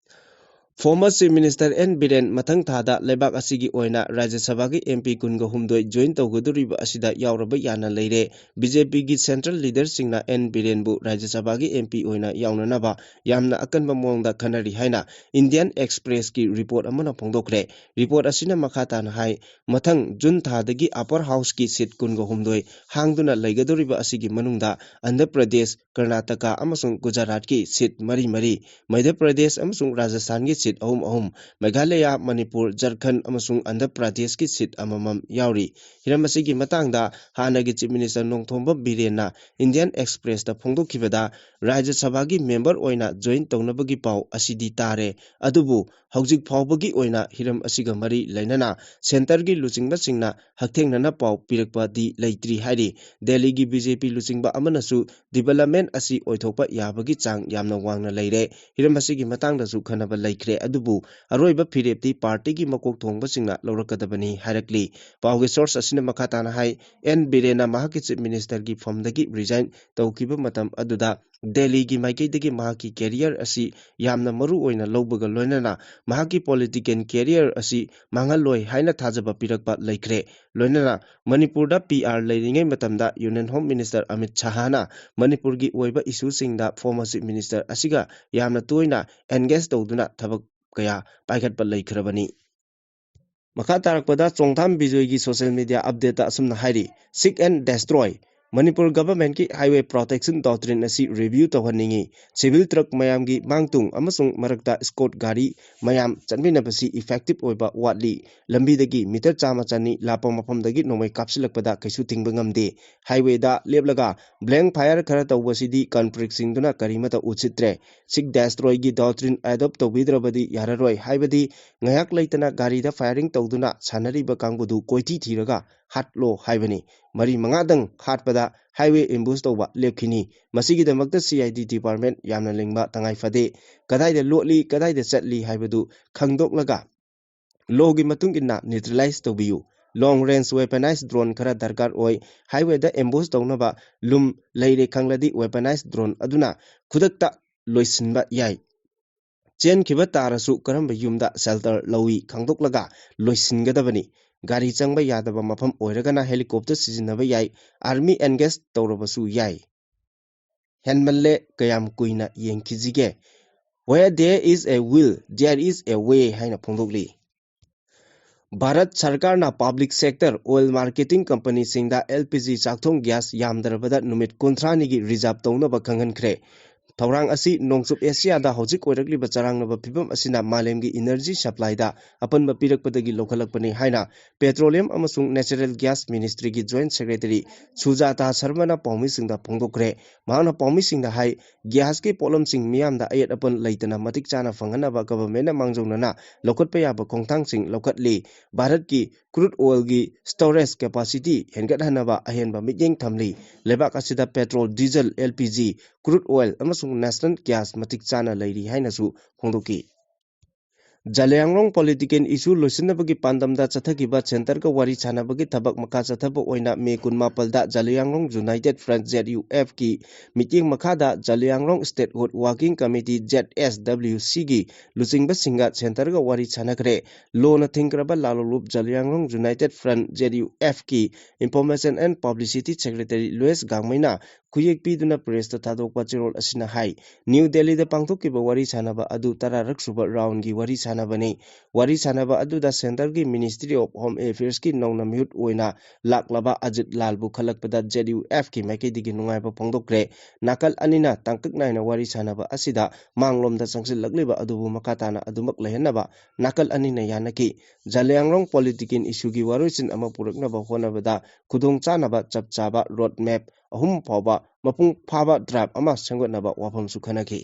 Former Chief Minister N Biren ꯃꯊꯪ ꯊꯥꯗ ꯂꯩꯕꯥꯛ ꯑꯁꯤꯒꯤ ꯑꯣꯏꯅ ꯔꯥꯖ꯭ꯌ ꯁꯚꯥꯒꯤ MP ꯀꯨꯟꯒ ꯍꯨꯝꯗꯣꯏ join ꯇꯧꯒꯗꯧꯔꯤꯕ ꯑꯁꯤꯗ ꯌꯥꯎꯔꯕ ꯌꯥꯅ ꯂꯩꯔꯦ꯫ BJPꯒꯤ central leaderꯁꯤꯡꯅ N ꯕꯤꯔꯦꯟꯕꯨ ꯔꯥꯖ꯭ꯌ ꯁꯚꯥꯒꯤ MP ꯑꯣꯏꯅ ꯌꯥꯎꯅꯅꯕ ꯌꯥꯝꯅ ꯑꯀꯟꯕ ꯃꯑꯣꯡꯗ ꯈꯟꯅꯔꯤ ꯍꯥꯏꯅ Indian Expressꯀꯤ report ꯑꯃꯅ ꯐꯣꯡꯗꯣꯛꯈ꯭ꯔꯦ꯫ Report ꯑꯁꯤꯅ ꯃꯈꯥ ꯇꯥꯅ ꯍꯥꯏ, ꯃꯊꯪ June ꯊꯥꯗꯒꯤ Upper Houseꯀꯤ seat ꯀꯨꯟꯒ ꯍꯨꯝꯗꯣꯏ ꯍꯥꯡꯗꯨꯅ ꯂꯩꯒꯗꯧꯔꯤꯕ ꯑꯁꯤꯒꯤ ꯃꯅꯨꯡꯗ ꯑꯟꯙ꯭ꯔ ꯄ꯭ꯔꯗꯦꯁ, ꯀꯔꯅꯥꯇꯀꯥ ꯑꯃꯁꯨꯡ ꯒꯨꯖꯔꯥꯠꯀꯤ seat ꯃꯔꯤ ꯃꯔꯤ, ꯃꯙ꯭ꯌ ꯄ꯭ꯔꯗꯦꯁ ꯑꯃꯁꯨꯡ ꯔꯥꯖꯁꯊꯥꯟꯒꯤ seat ꯑꯍꯨꯝ ꯑꯍꯨꯝ, ꯃꯦꯘꯥꯂꯌꯥ, ꯃꯅꯤꯄꯨꯔ, ꯖꯔꯈꯟ ꯑꯃꯁꯨꯡ ꯑꯟꯙ꯭ꯔ ꯄ꯭ꯔꯗꯦꯁꯀꯤ seat ꯑꯃꯃꯝ ꯌꯥꯎꯔꯤ꯫ ꯍꯤꯔꯝ ꯑꯁꯤꯒꯤ ꯃꯇꯥꯡꯗ ꯍꯥꯟꯅꯒꯤ Chief Minister ꯅꯣꯡꯊꯣꯝꯕꯝ ꯕꯤꯔꯦꯟꯅ Indian Expressꯇ ꯐꯣꯡꯗꯣꯛꯈꯤꯕꯗ, ꯔꯥꯖ꯭ꯌ ꯁꯚꯥꯒꯤ member ꯑꯣꯏꯅ join ꯇꯧꯅꯕꯒꯤ ꯄꯥꯎ ꯑꯁꯤꯗꯤ ꯇꯥꯔꯦ, ꯑꯗꯨꯕꯨ ꯍꯧꯖꯤꯛ ꯐꯥꯎꯕꯒꯤ ꯑꯣꯏꯅ ꯍꯤꯔꯝ ꯑꯁꯤꯒ ꯃꯔꯤ ꯂꯩꯅꯅ centreꯒꯤ ꯂꯨꯆꯤꯡꯕꯁꯤꯡꯅ ꯍꯛꯊꯦꯡꯅꯅ ꯄꯥꯎ ꯄꯤꯔꯛꯄꯗꯤ ꯂꯩꯇ꯭ꯔꯤ ꯍꯥꯏꯔꯤ꯫ ꯗꯦꯜꯂꯤꯒꯤ BJP ꯂꯨꯆꯤꯡꯕ ꯑꯃꯅꯁꯨ development ꯑꯁꯤ ꯑꯣꯏꯊꯣꯛꯄ ꯌꯥꯕꯒꯤ ꯆꯥꯡ ꯌꯥꯝꯅ ꯋꯥꯡꯅ ꯂꯩꯔꯦ꯫ ꯍꯤꯔꯝ ꯑꯁꯤꯒꯤ ꯃꯇꯥꯡꯗꯁꯨ ꯈꯟꯅꯕ ꯂꯩꯈ꯭ꯔꯦ, ꯑꯗꯨꯕꯨ ꯑꯔꯣꯏꯕ ꯐꯤꯔꯦꯞꯇꯤ partyꯒꯤ ꯃꯀꯣꯛ ꯊꯣꯡꯕꯁꯤꯡꯅ ꯂꯧꯔꯛꯀꯗꯕꯅꯤ ꯍꯥꯏꯔꯛꯂꯤ꯫ ꯄꯥꯎꯒꯤ source ꯑꯁꯤꯅ ꯃꯈꯥ ꯇꯥꯅ ꯍꯥꯏ, N ꯕꯤꯔꯦꯟꯅ ꯃꯍꯥꯛꯀꯤ Chief Ministerꯒꯤ ꯐꯝꯗꯒꯤ resign ꯇꯧꯈꯤꯕ ꯃꯇꯝ ꯑꯗꯨꯗ ꯗꯦꯜꯂꯤꯒꯤ ꯃꯥꯏꯀꯩꯗꯒꯤ ꯃꯍꯥꯛꯀꯤ career ꯑꯁꯤ ꯌꯥꯝꯅ ꯃꯔꯨ ꯑꯣꯏꯅ ꯂꯧꯕꯒ ꯂꯣꯏꯅꯅ ꯃꯍꯥꯛꯀꯤ political career ꯑꯁꯤ ꯃꯥꯡꯍꯜꯂꯣꯏ ꯍꯥꯏꯅ ꯊꯥꯖꯕ ꯄꯤꯔꯛꯄ ꯂꯩꯈ꯭ꯔꯦ꯫ ꯂꯣꯏꯅꯅ ꯃꯅꯤꯄꯨꯔꯗ PR ꯂꯩꯔꯤꯉꯩ ꯃꯇꯝꯗ Union Home Minister ꯑꯃꯤꯠ ꯁꯍꯥꯅ ꯃꯅꯤꯄꯨꯔꯒꯤ ꯑꯣꯏꯕ issueꯁꯤꯡꯗ former Chief Minister ꯑꯁꯤꯒ ꯌꯥꯝꯅ ꯇꯣꯏꯅ engage ꯇꯧꯗꯨꯅ ꯊꯕꯛ ꯀꯌꯥ ꯄꯥꯏꯈꯠꯄ ꯂꯩꯈ꯭ꯔꯕꯅꯤ꯫ ꯃꯈꯥ ꯇꯥꯔꯛꯄꯗ ꯆꯣꯡꯊꯥꯝ ꯕꯤꯖꯣꯏꯒꯤ social media update ꯑꯁꯨꯝꯅ ꯍꯥꯏꯔꯤ, "Seek and destroy꯫ Manipur governmentꯀꯤ highway protection doctrine ꯑꯁꯤ review ꯇꯧꯍꯟꯅꯤꯡꯏ꯫ Civil truck ꯃꯌꯥꯝꯒꯤ ꯃꯥꯡ ꯇꯨꯡ ꯑꯃꯁꯨꯡ ꯃꯔꯛꯇ escort ꯒꯥꯔꯤ ꯃꯌꯥꯝ ꯆꯠꯃꯤꯟꯅꯕꯁꯤ effective ꯑꯣꯏꯕ ꯋꯥꯠꯂꯤ꯫ ꯂꯝꯕꯤꯗꯒꯤ meter ꯆꯥꯝꯃ ꯆꯅꯤ ꯂꯥꯞꯄ ꯃꯐꯝꯗꯒꯤ ꯅꯣꯡꯃꯩ ꯀꯥꯞꯁꯤꯜꯂꯛꯄꯗ ꯀꯩꯁꯨ ꯊꯤꯡꯕ ꯉꯝꯗꯦ꯫ Highwayꯗ ꯂꯦꯞꯂꯒ blank fire ꯈꯔ ꯇꯧꯕꯁꯤꯗꯤ culpritꯁꯤꯡꯗꯨꯅ ꯀꯔꯤꯃꯠꯇ ꯎꯠꯁꯤꯠꯇ꯭ꯔꯦ꯫ Seek destroyꯒꯤ doctrine adopt ꯇꯧꯕꯤꯗ꯭ꯔꯕꯗꯤ ꯌꯥꯔꯔꯣꯏ, ꯍꯥꯏꯕꯗꯤ ꯉꯥꯏꯍꯥꯛ ꯂꯩꯇꯅ ꯒꯥꯔꯤꯗ firing ꯇꯧꯗꯨꯅ ꯁꯥꯟꯅꯔꯤꯕ ꯀꯥꯡꯕꯨꯗꯨ ꯀꯣꯏꯊꯤ ꯊꯤꯔꯒ ꯍꯥꯠꯂꯣ ꯍꯥꯏꯕꯅꯤ꯫ ꯃꯔꯤ ꯃꯉꯥꯗꯪ ꯍꯥꯠꯄꯗ highway ambush ꯇꯧꯕ ꯂꯦꯞꯈꯤꯅꯤ꯫ ꯃꯁꯤꯒꯤꯗꯃꯛꯇ CID department ꯌꯥꯝꯅ ꯂꯤꯡꯕ ꯇꯉꯥꯏ ꯐꯗꯦ꯫ ꯀꯗꯥꯏꯗ ꯂꯣꯠꯂꯤ, ꯀꯗꯥꯏꯗ ꯆꯠꯂꯤ ꯍꯥꯏꯕꯗꯨ ꯈꯪꯗꯣꯛꯂꯒ lawꯒꯤ ꯃꯇꯨꯡ ꯏꯟꯅ neutralize ꯇꯧꯕꯤꯌꯨ꯫ Long range weaponized drone ꯈꯔ ꯗꯔꯀꯥꯔ ꯑꯣꯏ꯫ Highwayꯗ ambush ꯇꯧꯅꯕ ꯂꯨꯝ ꯂꯩꯔꯦ ꯈꯪꯂꯗꯤ weaponized drone ꯑꯗꯨꯅ ꯈꯨꯗꯛꯇ ꯂꯣꯏꯁꯤꯟꯕ ꯌꯥꯏ꯫ ꯆꯦꯟꯈꯤꯕ ꯇꯥꯔꯁꯨ ꯀꯔꯝꯕ ꯌꯨꯝꯗ shelter ꯂꯧꯏ ꯈꯪꯗꯣꯛꯂꯒ ꯂꯣꯏꯁꯤꯟꯒꯗꯕꯅꯤ꯫ ꯒꯥꯔꯤ ꯆꯪꯕ ꯌꯥꯗꯕ ꯃꯐꯝ ꯑꯣꯏꯔꯒꯅ helicopter ꯁꯤꯖꯤꯟꯅꯕ ꯌꯥꯏ꯫ Army engage ꯇꯧꯔꯕꯁꯨ ꯌꯥꯏ꯫ ꯍꯦꯟꯃꯜꯂꯦ, ꯀꯌꯥꯝ ꯀꯨꯏꯅ ꯌꯦꯡꯈꯤꯁꯤꯒꯦ? "Where there is a will, there is a way" ꯍꯥꯏꯅ ꯐꯣꯡꯗꯣꯛꯂꯤ꯫ ꯚꯥꯔꯠ ꯁꯔꯀꯥꯔꯅ public sector oil marketing companyꯁꯤꯡꯗ LPG ꯆꯥꯛꯊꯣꯡ gas ꯌꯥꯝꯗ꯭ꯔꯕꯗ ꯅꯨꯃꯤꯠ ꯀꯨꯟꯊ꯭ꯔꯥꯅꯤꯒꯤ reserve ꯇꯧꯅꯕ ꯈꯪꯍꯟꯈ꯭ꯔꯦ꯫ ꯊꯧꯔꯥꯡ ꯑꯁꯤ ꯅꯣꯡꯆꯨꯞ ꯑꯦꯁꯤꯌꯥꯗ ꯍꯧꯖꯤꯛ ꯑꯣꯏꯔꯛꯂꯤꯕ ꯆꯔꯥꯡꯅꯕ ꯐꯤꯚꯝ ꯑꯁꯤꯅ ꯃꯥꯂꯦꯝꯒꯤ energy supplyꯗ ꯑꯄꯟꯕ ꯄꯤꯔꯛꯄꯗꯒꯤ ꯂꯧꯈꯠꯂꯛꯄꯅꯤ ꯍꯥꯏꯅ Petroleum ꯑꯃꯁꯨꯡ Natural Gas Ministryꯒꯤ Joint Secretary ꯁꯨꯖꯥꯇꯥ ꯁꯔꯃꯅ ꯄꯥꯎꯃꯤꯁꯤꯡꯗ ꯐꯣꯡꯗꯣꯛꯈ꯭ꯔꯦ꯫ ꯃꯍꯥꯛꯅ ꯄꯥꯎꯃꯤꯁꯤꯡꯗ ꯍꯥꯏ, gasꯀꯤ ꯄꯣꯠꯂꯝꯁꯤꯡ ꯃꯤꯌꯥꯝꯗ ꯑꯌꯦꯠ ꯑꯄꯟ ꯂꯩꯇꯅ ꯃꯇꯤꯛ ꯆꯥꯅ ꯐꯪꯍꯟꯅꯕ governmentꯅ ꯃꯥꯡꯖꯧꯅꯅ ꯂꯧꯈꯠꯄ ꯌꯥꯕ ꯈꯣꯡꯊꯥꯡꯁꯤꯡ ꯂꯧꯈꯠꯂꯤ꯫ ꯚꯥꯔꯠꯀꯤ crude oilꯒꯤ storage capacity ꯍꯦꯟꯒꯠꯍꯟꯅꯕ ꯑꯍꯦꯟꯕ ꯃꯤꯠꯌꯦꯡ ꯊꯝꯂꯤ꯫ ꯂꯩꯕꯥꯛ ꯑꯁꯤꯗ petrol, diesel, LPG, crude oil ꯑꯃꯁꯨꯡ natural gas ꯃꯇꯤꯛ ꯆꯥꯅ ꯂꯩꯔꯤ ꯍꯥꯏꯅꯁꯨ ꯐꯣꯡꯗꯣꯛꯈꯤ꯫ ꯖꯂꯤꯌꯥꯡꯔꯣꯡ political issue ꯂꯣꯏꯁꯤꯟꯅꯕꯒꯤ ꯄꯥꯟꯗꯝꯗ ꯆꯠꯊꯈꯤꯕ centreꯒ ꯋꯥꯔꯤ ꯁꯥꯟꯅꯕꯒꯤ ꯊꯕꯛ ꯃꯈꯥ ꯆꯠꯊꯕ ꯑꯣꯏꯅ May ꯀꯨꯟꯃꯥꯄꯜꯗ ꯖꯂꯤꯌꯥꯡꯔꯣꯡ United Front, ZUFꯀꯤ ꯃꯤꯠꯌꯦꯡ ꯃꯈꯥꯗ ꯖꯂꯤꯌꯥꯡꯔꯣꯡ Statehood Working Committee, ZSWCꯒꯤ ꯂꯨꯆꯤꯡꯕꯁꯤꯡꯒ centreꯒ ꯋꯥꯔꯤ ꯁꯥꯟꯅꯈ꯭ꯔꯦ꯫ Lawꯅ ꯊꯤꯡꯈ꯭ꯔꯕ ꯂꯥꯂꯣꯂꯨꯞ ꯖꯂꯤꯌꯥꯡꯔꯣꯡ United Front, ZUFꯀꯤ Information and Publicity Secretary Louis Gangmei ꯈꯨꯌꯦꯛ ꯄꯤꯗꯨꯅ ꯄ꯭ꯔꯦꯁꯇ ꯊꯥꯗꯣꯛꯄ ꯆꯦꯔꯣꯜ ꯑꯁꯤꯅ ꯍꯥꯏ, ꯅ꯭ꯌꯨ ꯗꯦꯜꯂꯤꯗ ꯄꯥꯡꯊꯣꯛꯈꯤꯕ ꯋꯥꯔꯤ ꯁꯥꯟꯅꯕ ꯑꯗꯨ ꯇꯔꯥꯔꯛ ꯁꯨꯕ ꯔꯥꯎꯟꯒꯤ ꯋꯥꯔꯤ ꯁꯥꯟꯅꯕꯅꯤ꯫ ꯋꯥꯔꯤ ꯁꯥꯟꯅꯕ ꯑꯗꯨꯗ ꯁꯦꯟꯇꯔꯒꯤ ꯃꯤꯅꯤꯁꯇ꯭ꯔꯤ ꯑꯣꯐ ꯍꯣꯝ ꯑꯦꯐꯤꯌꯔꯁꯀꯤ ꯅꯧꯅ ꯃꯤꯍꯨꯠ ꯑꯣꯏꯅ ꯂꯥꯛꯂꯕ ꯑꯖꯤꯠ ꯂꯥꯜꯕꯨ ꯈꯜꯂꯛꯄꯗ ꯖꯦ ꯗꯤ ꯌꯨ ꯑꯦꯐꯀꯤ ꯃꯥꯏꯀꯩꯗꯒꯤ ꯅꯨꯡꯉꯥꯏꯕ ꯐꯣꯡꯗꯣꯛꯈ꯭ꯔꯦ꯫ ꯅꯥꯀꯜ ꯑꯅꯤꯅ ꯇꯥꯡꯀꯛ ꯅꯥꯏꯅ ꯋꯥꯔꯤ ꯁꯥꯟꯅꯕ ꯑꯁꯤꯗ ꯃꯥꯡꯂꯣꯝꯗ ꯆꯪꯁꯤꯜꯂꯛꯂꯤꯕ ꯑꯗꯨꯕꯨ ꯃꯈꯥ ꯇꯥꯅ ꯑꯗꯨꯃꯛ ꯂꯩꯍꯟꯅꯕ ꯅꯥꯀꯜ ꯑꯅꯤꯅ ꯌꯥꯅꯈꯤ꯫ ꯖꯂꯤꯌꯥꯡꯔꯣꯡ ꯄꯣꯂꯤꯇꯤꯀꯦꯜ ꯏꯁꯨꯒꯤ ꯋꯥꯔꯣꯏꯁꯤꯟ ꯑꯃ ꯄꯨꯔꯛꯅꯕ ꯍꯣꯠꯅꯕꯗ ꯈꯨꯗꯣꯡ ꯆꯥꯅꯕ ꯆꯞ ꯆꯥꯕ ꯔꯣꯗ ꯃꯦꯞ ꯑꯍꯨꯝ ꯐꯥꯎꯕ ꯃꯄꯨꯡ ꯐꯥꯕ ꯗ꯭ꯔꯥꯏꯕ ꯑꯃ ꯁꯦꯝꯒꯠꯅꯕ ꯋꯥꯐꯝꯁꯨ ꯈꯟꯅꯈꯤ꯫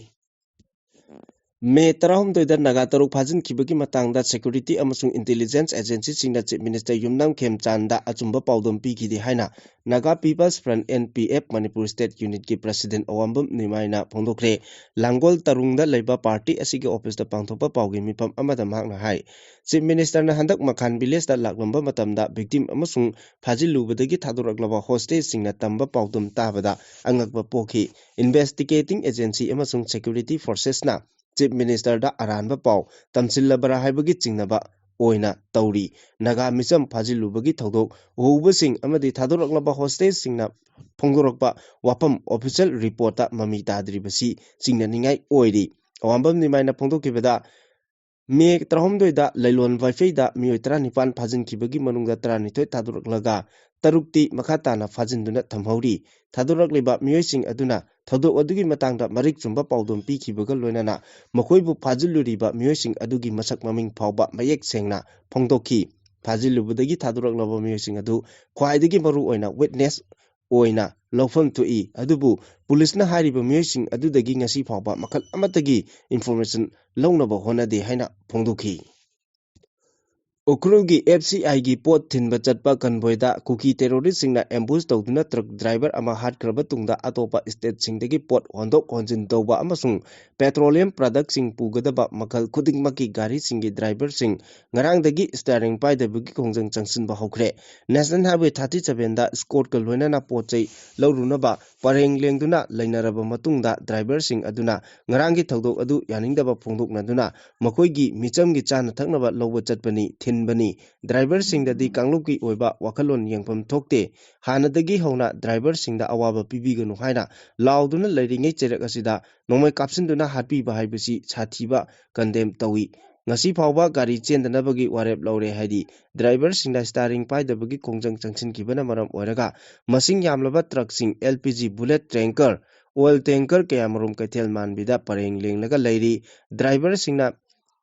ꯃꯦ ꯇꯔꯥꯍꯨꯝꯗꯣꯏꯗ ꯅꯥꯒꯥ ꯇꯔꯨꯛ ꯐꯥꯖꯤꯟꯈꯤꯕꯒꯤ ꯃꯇꯥꯡꯗ ꯁꯦꯀ꯭ꯌꯨꯔꯤꯇꯤ ꯑꯃꯁꯨꯡ ꯏꯟꯇꯦꯂꯤꯖꯦꯟꯁ ꯑꯦꯖꯦꯟꯁꯤꯁꯤꯡꯅ ꯆꯤꯐ ꯃꯤꯅꯤꯁꯇꯔ ꯌꯨꯝꯅꯥꯝ ꯈꯦꯝꯆꯥꯟꯗ ꯑꯆꯨꯝꯕ ꯄꯥꯎꯗꯝ ꯄꯤꯈꯤꯗꯦ ꯍꯥꯏꯅ Naga people's front, N P F, Manipur state ꯌꯨꯅꯤꯠꯀꯤ ꯄ꯭ꯔꯁꯤꯗꯦꯟꯠ ꯑꯋꯥꯡꯕꯝ ꯅꯤꯃꯥꯏꯅ ꯐꯣꯡꯗꯣꯛꯈ꯭ꯔꯦ꯫ ꯂꯥꯡꯒꯣꯜ ꯇꯔꯨꯡꯗ ꯂꯩꯕ ꯄꯥꯔꯇꯤ ꯑꯁꯤꯒꯤ ꯑꯣꯐꯤꯁꯇ ꯄꯥꯡꯊꯣꯛꯄ ꯄꯥꯎꯒꯤ ꯃꯤꯐꯝ ꯑꯃꯗ ꯃꯍꯥꯛꯅ ꯍꯥꯏ, ꯆꯤꯐ ꯃꯤꯅꯤꯁꯇꯔꯅ ꯍꯟꯗꯛ ꯃꯈꯥꯟ ꯚꯤꯂꯦꯖꯇ ꯂꯥꯛꯂꯝꯕ ꯃꯇꯝꯗ ꯚꯤꯛꯇꯤꯝ ꯑꯃꯁꯨꯡ ꯐꯥꯖꯤꯜꯂꯨꯕꯗꯒꯤ ꯊꯥꯗꯣꯔꯛꯂꯕ ꯍꯣꯁꯇꯦꯖꯁꯤꯡꯅ ꯇꯝꯕ ꯄꯥꯎꯗꯝ ꯇꯥꯕꯗ ꯑꯉꯛꯄ ꯄꯣꯛꯈꯤ꯫ ꯏꯟꯚꯦꯁꯇꯤꯒꯦꯇꯤꯡ ꯑꯦꯖꯦꯟꯁꯤ ꯑꯃꯁꯨꯡ ꯁꯦꯀ꯭ꯌꯨꯔꯤꯇꯤ ꯐꯣꯔꯁꯦꯁꯅ ꯆꯤꯐ ꯃꯤꯅꯤꯁꯇꯔꯗ ꯑꯔꯥꯟꯕ ꯄꯥꯎ ꯇꯝꯁꯤꯜꯂꯕꯔꯥ ꯍꯥꯏꯕꯒꯤ ꯆꯤꯡꯅꯕ ꯑꯣꯏꯅ ꯇꯧꯔꯤ꯫ ꯅꯥꯒꯥ ꯃꯤꯆꯝ ꯐꯥꯖꯤꯜꯂꯨꯕꯒꯤ ꯊꯧꯗꯣꯛ ꯎꯍꯧꯕꯁꯤꯡ ꯑꯃꯗꯤ ꯊꯥꯗꯣꯔꯛꯂꯕ ꯍꯣꯁꯇꯦꯖꯁꯤꯡꯅ ꯐꯣꯡꯗꯣꯔꯛꯄ ꯋꯥꯐꯝ ꯑꯣꯐꯤꯁꯤꯌꯦꯜ ꯔꯤꯄꯣꯔꯠꯇ ꯃꯃꯤ ꯇꯥꯗ꯭ꯔꯤꯕꯁꯤ ꯆꯤꯡꯅꯅꯤꯡꯉꯥꯏ ꯑꯣꯏꯔꯤ꯫ ꯑꯋꯥꯡꯕꯝ ꯅꯤꯃꯥꯏꯅ ꯐꯣꯡꯗꯣꯛꯈꯤꯕꯗ, ꯃꯦ ꯇꯔꯥꯍꯨꯝꯗꯣꯏꯗ ꯂꯩꯂꯣꯟ ꯋꯥꯏꯐꯩꯗ ꯃꯤꯑꯣꯏ ꯇꯔꯥꯅꯤꯄꯥꯟ ꯐꯥꯖꯤꯟꯈꯤꯕꯒꯤ ꯃꯅꯨꯡꯗ ꯇꯔꯥꯅꯤꯊꯣꯏ ꯊꯥꯗꯣꯔꯛꯂꯒ ꯇꯔꯨꯛꯇꯤ ꯃꯈꯥ ꯇꯥꯅ ꯐꯥꯖꯤꯟꯗꯨꯅ ꯊꯝꯍꯧꯔꯤ꯫ ꯊꯥꯗꯣꯔꯛꯂꯤꯕ ꯃꯤꯑꯣꯏꯁꯤꯡ ꯑꯗꯨꯅ ꯊꯧꯗꯣꯛ ꯑꯗꯨꯒꯤ ꯃꯇꯥꯡꯗ ꯃꯔꯤꯛ ꯆꯨꯝꯕ ꯄꯥꯎꯗꯝ ꯄꯤꯈꯤꯕꯒ ꯂꯣꯏꯅꯅ ꯃꯈꯣꯏꯕꯨ ꯐꯥꯖꯤꯜꯂꯨꯔꯤꯕ ꯃꯤꯑꯣꯏꯁꯤꯡ ꯑꯗꯨꯒꯤ ꯃꯁꯛ ꯃꯃꯤꯡ ꯐꯥꯎꯕ ꯃꯌꯦꯛ ꯁꯦꯡꯅ ꯐꯣꯡꯗꯣꯛꯈꯤ꯫ ꯐꯥꯖꯤꯜꯂꯨꯕꯗꯒꯤ ꯊꯥꯗꯣꯔꯛꯂꯕ ꯃꯤꯑꯣꯏꯁꯤꯡ ꯑꯗꯨ ꯈ꯭ꯋꯥꯏꯗꯒꯤ ꯃꯔꯨ ꯑꯣꯏꯅ ꯋꯤꯠꯅꯦꯁ ꯑꯣꯏꯅ ꯂꯧꯐꯝ ꯊꯣꯛꯏ꯫ ꯑꯗꯨꯕꯨ ꯄꯨꯂꯤꯁꯅ ꯍꯥꯏꯔꯤꯕ ꯃꯤꯑꯣꯏꯁꯤꯡ ꯑꯗꯨꯗꯒꯤ ꯉꯁꯤ ꯐꯥꯎꯕ ꯃꯈꯜ ꯑꯃꯠꯇꯒꯤ ꯏꯟꯐꯣꯔꯃꯦꯁꯟ ꯂꯧꯅꯕ ꯍꯣꯠꯅꯗꯦ ꯍꯥꯏꯅ ꯐꯣꯡꯗꯣꯛꯈꯤ꯫ ꯎꯈ꯭ꯔꯨꯜꯒꯤ ꯑꯦꯐ ꯁꯤ ꯑꯥꯏꯒꯤ ꯄꯣꯠ ꯊꯤꯟꯕ ꯆꯠꯄ ꯀꯟꯚꯣꯏꯗ ꯀꯨꯀꯤ ꯇꯦꯔꯣꯔꯤꯁꯁꯤꯡꯅ ꯑꯦꯝꯕꯨꯁ ꯇꯧꯗꯨꯅ ꯇ꯭ꯔꯛ ꯗ꯭ꯔꯥꯏꯚꯔ ꯑꯃ ꯍꯥꯠꯈ꯭ꯔꯕ ꯇꯨꯡꯗ ꯑꯇꯣꯞꯄ ꯁ꯭ꯇꯦꯠꯁꯤꯡꯗꯒꯤ ꯄꯣꯠ ꯍꯣꯟꯗꯣꯛ ꯍꯣꯟꯖꯤꯟ ꯇꯧꯕ ꯑꯃꯁꯨꯡ ꯄꯦꯇ꯭ꯔꯣꯂꯤꯌꯝ ꯄ꯭ꯔꯗꯛꯁꯤꯡ ꯄꯨꯒꯗꯕ ꯃꯈꯜ ꯈꯨꯗꯤꯡꯃꯛꯀꯤ ꯒꯥꯔꯤꯁꯤꯡꯒꯤ ꯗ꯭ꯔꯥꯏꯚꯔꯁꯤꯡ ꯉꯔꯥꯡꯗꯒꯤ ꯁ꯭ꯇꯤꯌꯥꯔꯤꯡ ꯄꯥꯏꯗꯕꯒꯤ ꯈꯣꯡꯖꯪ ꯆꯪꯁꯤꯟꯕ ꯍꯧꯈ꯭ꯔꯦ꯫ ꯅꯦꯁꯅꯦꯜ ꯍꯥꯏꯋꯦ ꯊꯥꯔꯇꯤ ꯁꯚꯦꯟꯗ ꯁ꯭ꯀꯣꯔꯠꯀ ꯂꯣꯏꯅꯅ ꯄꯣꯠ ꯆꯩ ꯂꯧꯔꯨꯅꯕ ꯄꯔꯦꯡ ꯂꯦꯡꯗꯨꯅ ꯂꯩꯅꯔꯕ ꯃꯇꯨꯡꯗ ꯗ꯭ꯔꯥꯏꯚꯔꯁꯤꯡ ꯑꯗꯨꯅ ꯉꯔꯥꯡꯒꯤ ꯊꯧꯗꯣꯛ ꯑꯗꯨ ꯌꯥꯅꯤꯡꯗꯕ ꯐꯣꯡꯗꯣꯛꯅꯗꯨꯅ ꯃꯈꯣꯏꯒꯤ ꯃꯤꯆꯝꯒꯤ ꯆꯥꯅ ꯊꯛꯅꯕ ꯂꯧꯕ ꯆꯠꯄꯅꯤ ꯕꯅꯤ꯫ ꯗ꯭ꯔꯥꯏꯚꯔꯁꯤꯡꯗꯗꯤ ꯀꯥꯡꯂꯨꯞꯀꯤ ꯑꯣꯏꯕ ꯋꯥꯈꯜꯂꯣꯟ ꯌꯦꯡꯐꯝ ꯊꯣꯛꯇꯦ꯫ ꯍꯥꯟꯅꯗꯒꯤ ꯍꯧꯅ ꯗ꯭ꯔꯥꯏꯚꯔꯁꯤꯡꯗ ꯑꯋꯥꯕ ꯄꯤꯕꯤꯒꯅꯨ ꯍꯥꯏꯅ ꯂꯥꯎꯗꯨꯅ ꯂꯩꯔꯤꯉꯩ ꯆꯩꯔꯛ ꯑꯁꯤꯗ ꯅꯣꯡꯃꯩ ꯀꯥꯞꯁꯤꯟꯗꯨꯅ ꯍꯥꯠꯄꯤꯕ ꯍꯥꯏꯕꯁꯤ ꯁꯥꯊꯤꯕ ꯀꯟꯗꯦꯝ ꯇꯧꯏ꯫ ꯉꯁꯤ ꯐꯥꯎꯕ ꯒꯥꯔꯤ ꯆꯦꯟꯗꯅꯕꯒꯤ ꯋꯥꯔꯦꯞ ꯂꯧꯔꯦ ꯍꯥꯏꯗꯤ ꯗ꯭ꯔꯥꯏꯚꯔꯁꯤꯡꯅ ꯁ꯭ꯇꯥꯔꯤꯡ ꯄꯥꯏꯗꯕꯒꯤ ꯈꯣꯡꯖꯪ ꯆꯪꯁꯤꯟꯈꯤꯕꯅ ꯃꯔꯝ ꯑꯣꯏꯔꯒ ꯃꯁꯤꯡ ꯌꯥꯝꯂꯕ ꯇ꯭ꯔꯛꯁꯤꯡ, L P G bullet tanker, oil tanker ꯀꯌꯥꯃꯔꯨꯝ ꯀꯩꯊꯦꯜ ꯃꯥꯟꯕꯤꯗ ꯄꯔꯦꯡ ꯂꯦꯡꯂꯒ ꯂꯩꯔꯤ꯫ ꯗ꯭ꯔꯥꯏꯚꯔꯁꯤꯡꯅ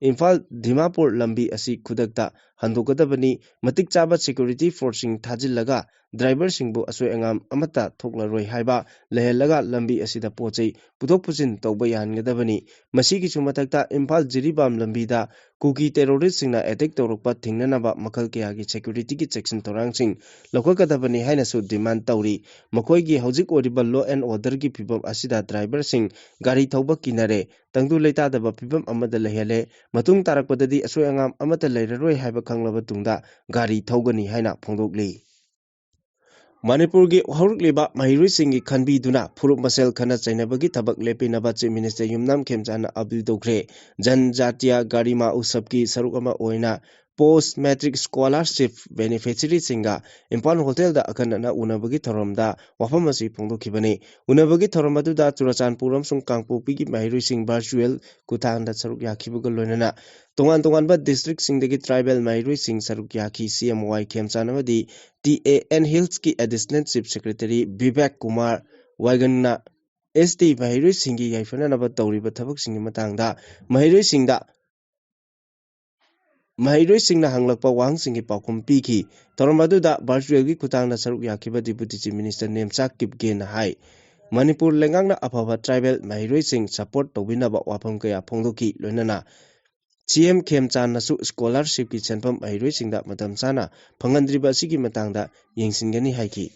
ꯏꯝꯐꯥꯜ ꯗꯤꯃꯥꯄꯨꯔ ꯂꯝꯕꯤ ꯑꯁꯤ ꯈꯨꯗꯛꯇ ꯍꯟꯗꯣꯛꯀꯗꯕꯅꯤ꯫ ꯃꯇꯤꯛ ꯆꯥꯕ ꯁꯦꯀ꯭ꯌꯨꯔꯤꯇꯤ ꯐꯣꯔꯁꯁꯤꯡ ꯊꯥꯖꯤꯜꯂꯒ ꯗ꯭ꯔꯥꯏꯚꯔꯁꯤꯡꯕꯨ ꯑꯁꯣꯏ ꯑꯉꯥꯝ ꯑꯃꯠꯇ ꯊꯣꯛꯂꯔꯣꯏ ꯍꯥꯏꯕ ꯂꯩꯍꯜꯂꯒ ꯂꯝꯕꯤ ꯑꯁꯤꯗ ꯄꯣꯠ ꯆꯩ ꯄꯨꯊꯣꯛ ꯄꯨꯁꯤꯟ ꯇꯧꯕ ꯌꯥꯍꯟꯒꯗꯕꯅꯤ꯫ ꯃꯁꯤꯒꯤꯁꯨ ꯃꯊꯛꯇ ꯏꯝꯐꯥꯜ ꯖꯤꯔꯤꯕꯥꯝ ꯂꯝꯕꯤꯗ ꯀꯨꯀꯤ ꯇꯦꯔꯣꯔꯤꯁꯁꯤꯡꯅ ꯑꯦꯇꯦꯛ ꯇꯧꯔꯛꯄ ꯊꯤꯡꯅꯅꯕ ꯃꯈꯜ ꯀꯌꯥꯒꯤ ꯁꯦꯀ꯭ꯌꯨꯔꯤꯇꯤꯒꯤ ꯆꯦꯛꯁꯤꯟ ꯊꯧꯔꯥꯡꯁꯤꯡ ꯂꯧꯈꯠꯀꯗꯕꯅꯤ ꯍꯥꯏꯅꯁꯨ ꯗꯤꯃꯥꯟ ꯇꯧꯔꯤ꯫ ꯃꯈꯣꯏꯒꯤ ꯍꯧꯖꯤꯛ ꯑꯣꯏꯔꯤꯕ law and orderꯒꯤ ꯐꯤꯕꯝ ꯑꯁꯤꯗ ꯗ꯭ꯔꯥꯏꯚꯔꯁꯤꯡ ꯒꯥꯔꯤ ꯊꯧꯕ ꯀꯤꯅꯔꯦ, ꯇꯪꯗꯨ ꯂꯩꯇꯥꯗꯕ ꯐꯤꯕꯝ ꯑꯃꯗ ꯂꯩꯍꯜꯂꯦ꯫ ꯃꯇꯨꯡ ꯇꯥꯔꯛꯄꯗꯗꯤ ꯑꯁꯣꯏ ꯑꯉꯥꯝ ꯑꯃꯠꯇ ꯂꯩꯔꯔꯣꯏ ꯍꯥꯏꯕ ꯈꯪꯂꯕ ꯇꯨꯡꯗ ꯒꯥꯔꯤ ꯊꯧꯒꯅꯤ ꯍꯥꯏꯅ ꯐꯣꯡꯗꯣꯛꯂꯤ꯫ ꯃꯅꯤꯄꯨꯔꯒꯤ ꯍꯧꯔꯛꯂꯤꯕ ꯃꯍꯩꯔꯣꯏꯁꯤꯡꯒꯤ ꯈꯟꯕꯤꯗꯨꯅ ꯐꯨꯔꯨꯞ ꯃꯁꯦꯜ ꯈꯠꯅ ꯆꯩꯅꯕꯒꯤ ꯊꯕꯛ ꯂꯦꯞꯄꯤꯅꯕ Chief Minister ꯌꯨꯝꯅꯥꯝ ꯈꯦꯝꯆꯥꯟꯅ ꯑꯄꯤꯜ ꯇꯧꯈ꯭ꯔꯦ꯫ ꯖꯟ ꯖꯥꯇꯤꯌꯥ ꯒꯥꯔꯤꯃꯥ ꯎꯠꯁꯕꯀꯤ ꯁꯔꯨꯛ ꯑꯃ ꯑꯣꯏꯅ post matric scholarship beneficiaryꯁꯤꯡꯒ ꯏꯝꯐꯥꯜ ꯍꯣꯇꯦꯜꯗ ꯑꯈꯟꯅꯅ ꯎꯅꯕꯒꯤ ꯊꯧꯔꯝꯗ ꯋꯥꯐꯝ ꯑꯁꯤ ꯐꯣꯡꯗꯣꯛꯈꯤꯕꯅꯤ꯫ ꯎꯅꯕꯒꯤ ꯊꯧꯔꯝ ꯑꯗꯨꯗ ꯆꯨꯔꯆꯥꯟꯄꯨꯔ ꯑꯃꯁꯨꯡ ꯀꯥꯡꯄꯣꯛꯄꯤꯒꯤ ꯃꯍꯩꯔꯣꯏꯁꯤꯡ virtual ꯈꯨꯠꯊꯥꯡꯗ ꯁꯔꯨꯛ ꯌꯥꯈꯤꯕꯒ ꯂꯣꯏꯅꯅ ꯇꯣꯉꯥꯟ ꯇꯣꯉꯥꯟꯕ districtꯁꯤꯡꯗꯒꯤ tribal ꯃꯍꯩꯔꯣꯏꯁꯤꯡ ꯁꯔꯨꯛ ꯌꯥꯈꯤ꯫ ꯁꯤ ꯑꯦꯝ ꯋꯥꯏ ꯈꯦꯝꯆꯥꯟ ꯑꯃꯗꯤ ꯇꯤ ꯑꯦ ꯑꯦꯟ ꯍꯤꯜꯁꯀꯤ Additional Chief Secretary Bibek Kumar ꯋꯥꯏꯒꯟꯅ ꯑꯦꯁ ꯇꯤ ꯃꯍꯩꯔꯣꯏꯁꯤꯡꯒꯤ ꯌꯥꯏꯐꯅꯅꯕ ꯇꯧꯔꯤꯕ ꯊꯕꯛꯁꯤꯡꯒꯤ ꯃꯇꯥꯡꯗ ꯃꯍꯩꯔꯣꯏꯁꯤꯡꯗ ꯃꯍꯩꯔꯣꯏꯁꯤꯡꯅ ꯍꯪꯂꯛꯄ ꯋꯥꯍꯪꯁꯤꯡꯒꯤ ꯄꯥꯎꯈꯨꯝ ꯄꯤꯈꯤ꯫ ꯊꯧꯔꯝ ꯑꯗꯨꯗ virtualꯒꯤ ꯈꯨꯠꯊꯥꯡꯗ ꯁꯔꯨꯛ ꯌꯥꯈꯤꯕ Deputy Chief Minister ꯅꯦꯝꯆꯥ ꯀꯤꯞꯒꯦꯅ ꯍꯥꯏ, ꯃꯅꯤꯄꯨꯔ ꯂꯩꯉꯥꯛꯅ ꯑꯐꯕ tribal ꯃꯍꯩꯔꯣꯏꯁꯤꯡ support ꯇꯧꯕꯤꯅꯕ ꯋꯥꯐꯝ ꯀꯌꯥ ꯐꯣꯡꯗꯣꯛꯈꯤ꯫ ꯂꯣꯏꯅꯅ ꯁꯤ ꯑꯦꯝ ꯈꯦꯝꯆꯥꯟꯅꯁꯨ scholarshipꯀꯤ ꯁꯦꯟꯐꯝ ꯃꯍꯩꯔꯣꯏꯁꯤꯡꯗ ꯃꯇꯝ ꯆꯥꯅ ꯐꯪꯍꯟꯗ꯭ꯔꯤꯕ ꯑꯁꯤꯒꯤ ꯃꯇꯥꯡꯗ ꯌꯦꯡꯁꯤꯟꯒꯅꯤ ꯍꯥꯏꯈꯤ꯫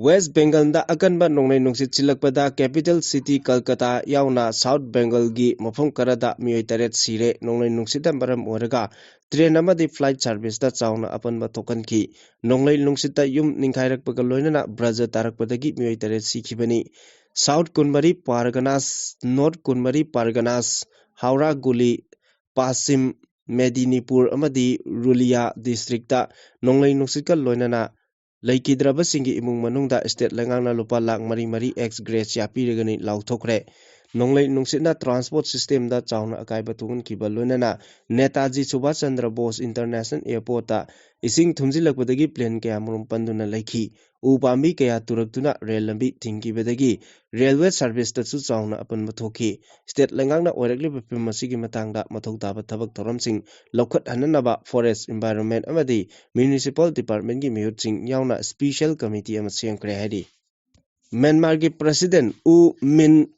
ꯋꯦꯁ꯭ꯠ ꯕꯦꯡꯒꯜꯗ ꯑꯀꯟꯕ ꯅꯣꯡꯂꯩ ꯅꯨꯡꯁꯤꯠ ꯁꯤꯜꯂꯛꯄꯗ capital city ꯀꯜꯀꯇꯥ ꯌꯥꯎꯅ ꯁꯥꯎꯊ ꯕꯦꯡꯒꯜꯒꯤ ꯃꯐꯝ ꯈꯔꯗ ꯃꯤꯑꯣꯏ ꯇꯔꯦꯠ ꯁꯤꯔꯦ꯫ ꯅꯣꯡꯂꯩ ꯅꯨꯡꯁꯤꯠꯅ ꯃꯔꯝ ꯑꯣꯏꯔꯒ train ꯑꯃꯗꯤ flight serviceꯇ ꯆꯥꯎꯅ ꯑꯄꯟꯕ ꯊꯣꯛꯍꯟꯈꯤ꯫ ꯅꯣꯡꯂꯩ ꯅꯨꯡꯁꯤꯠꯇ ꯌꯨꯝ ꯅꯤꯡꯈꯥꯏꯔꯛꯄꯒ ꯂꯣꯏꯅꯅ ꯕ꯭ꯔꯖ ꯇꯥꯔꯛꯄꯗꯒꯤ ꯃꯤꯑꯣꯏ ꯇꯔꯦꯠ ꯁꯤꯈꯤꯕꯅꯤ꯫ ꯁꯥꯎꯊ ꯀꯨꯟꯃꯔꯤ ꯄꯥꯔꯒꯅꯥꯁ, ꯅꯣꯔꯊ ꯀꯨꯟꯃꯔꯤ ꯄꯥꯔꯒꯅꯥꯁ, ꯍꯥꯎꯔꯥ ꯒꯨꯂꯤ, ꯄꯥꯁꯤꯝ, ꯃꯦꯗꯤꯅꯤꯄꯨꯔ ꯑꯃꯗꯤ ꯔꯨꯂꯤꯌꯥ ꯗꯤꯁꯇ꯭ꯔꯤꯛꯇ ꯅꯣꯡꯂꯩ ꯅꯨꯡꯁꯤꯠꯀ ꯂꯣꯏꯅꯅ ꯂꯩꯈꯤꯗ꯭ꯔꯕꯁꯤꯡꯒꯤ ꯏꯃꯨꯡ ꯃꯅꯨꯡꯗ state ꯂꯩꯉꯥꯛꯅ ꯂꯨꯄꯥ ꯂꯥꯈ ꯃꯔꯤ ꯃꯔꯤ ex gratia ꯄꯤꯔꯒꯅꯤ ꯂꯥꯎꯊꯣꯛꯈ꯭ꯔꯦ꯫ ꯅꯣꯡꯂꯩ ꯅꯨꯡꯁꯤꯠꯅ transport systemꯗ ꯆꯥꯎꯅ ꯑꯀꯥꯏꯕ ꯊꯣꯛꯍꯟꯈꯤꯕ ꯂꯣꯏꯅꯅ ꯅꯦꯇꯥꯖꯤ ꯁꯨꯚꯥꯁ ꯆꯟꯗ꯭ꯔ ꯕꯣꯁ International Airportꯇ ꯏꯁꯤꯡ ꯊꯨꯝꯖꯤꯜꯂꯛꯄꯗꯒꯤ plane ꯀꯌꯥꯃꯔꯨꯝ ꯄꯟꯗꯨꯅ ꯂꯩꯈꯤ꯫ ꯎ ꯄꯥꯝꯕꯤ ꯀꯌꯥ ꯇꯨꯔꯛꯇꯨꯅ ꯔꯦꯜ ꯂꯝꯕꯤ ꯊꯤꯡꯈꯤꯕꯗꯒꯤ railway serviceꯇꯁꯨ ꯆꯥꯎꯅ ꯑꯄꯟꯕ ꯊꯣꯛꯈꯤ꯫ State ꯂꯩꯉꯥꯛꯅ ꯑꯣꯏꯔꯛꯂꯤꯕ ꯐꯤꯕꯝ ꯑꯁꯤꯒꯤ ꯃꯇꯥꯡꯗ ꯃꯊꯧ ꯇꯥꯕ ꯊꯕꯛ ꯊꯧꯔꯝꯁꯤꯡ ꯂꯧꯈꯠꯍꯟꯅꯅꯕ forest, environment ꯑꯃꯗꯤ municipal departmentꯀꯤ ꯃꯤꯍꯨꯠꯁꯤꯡ ꯌꯥꯎꯅ special committee ꯑꯃ ꯁꯦꯝꯈ꯭ꯔꯦ ꯍꯥꯏꯔꯤ꯫ ꯃ꯭ꯌꯥꯟꯃꯥꯔꯒꯤ President ꯎ ꯃꯤꯟ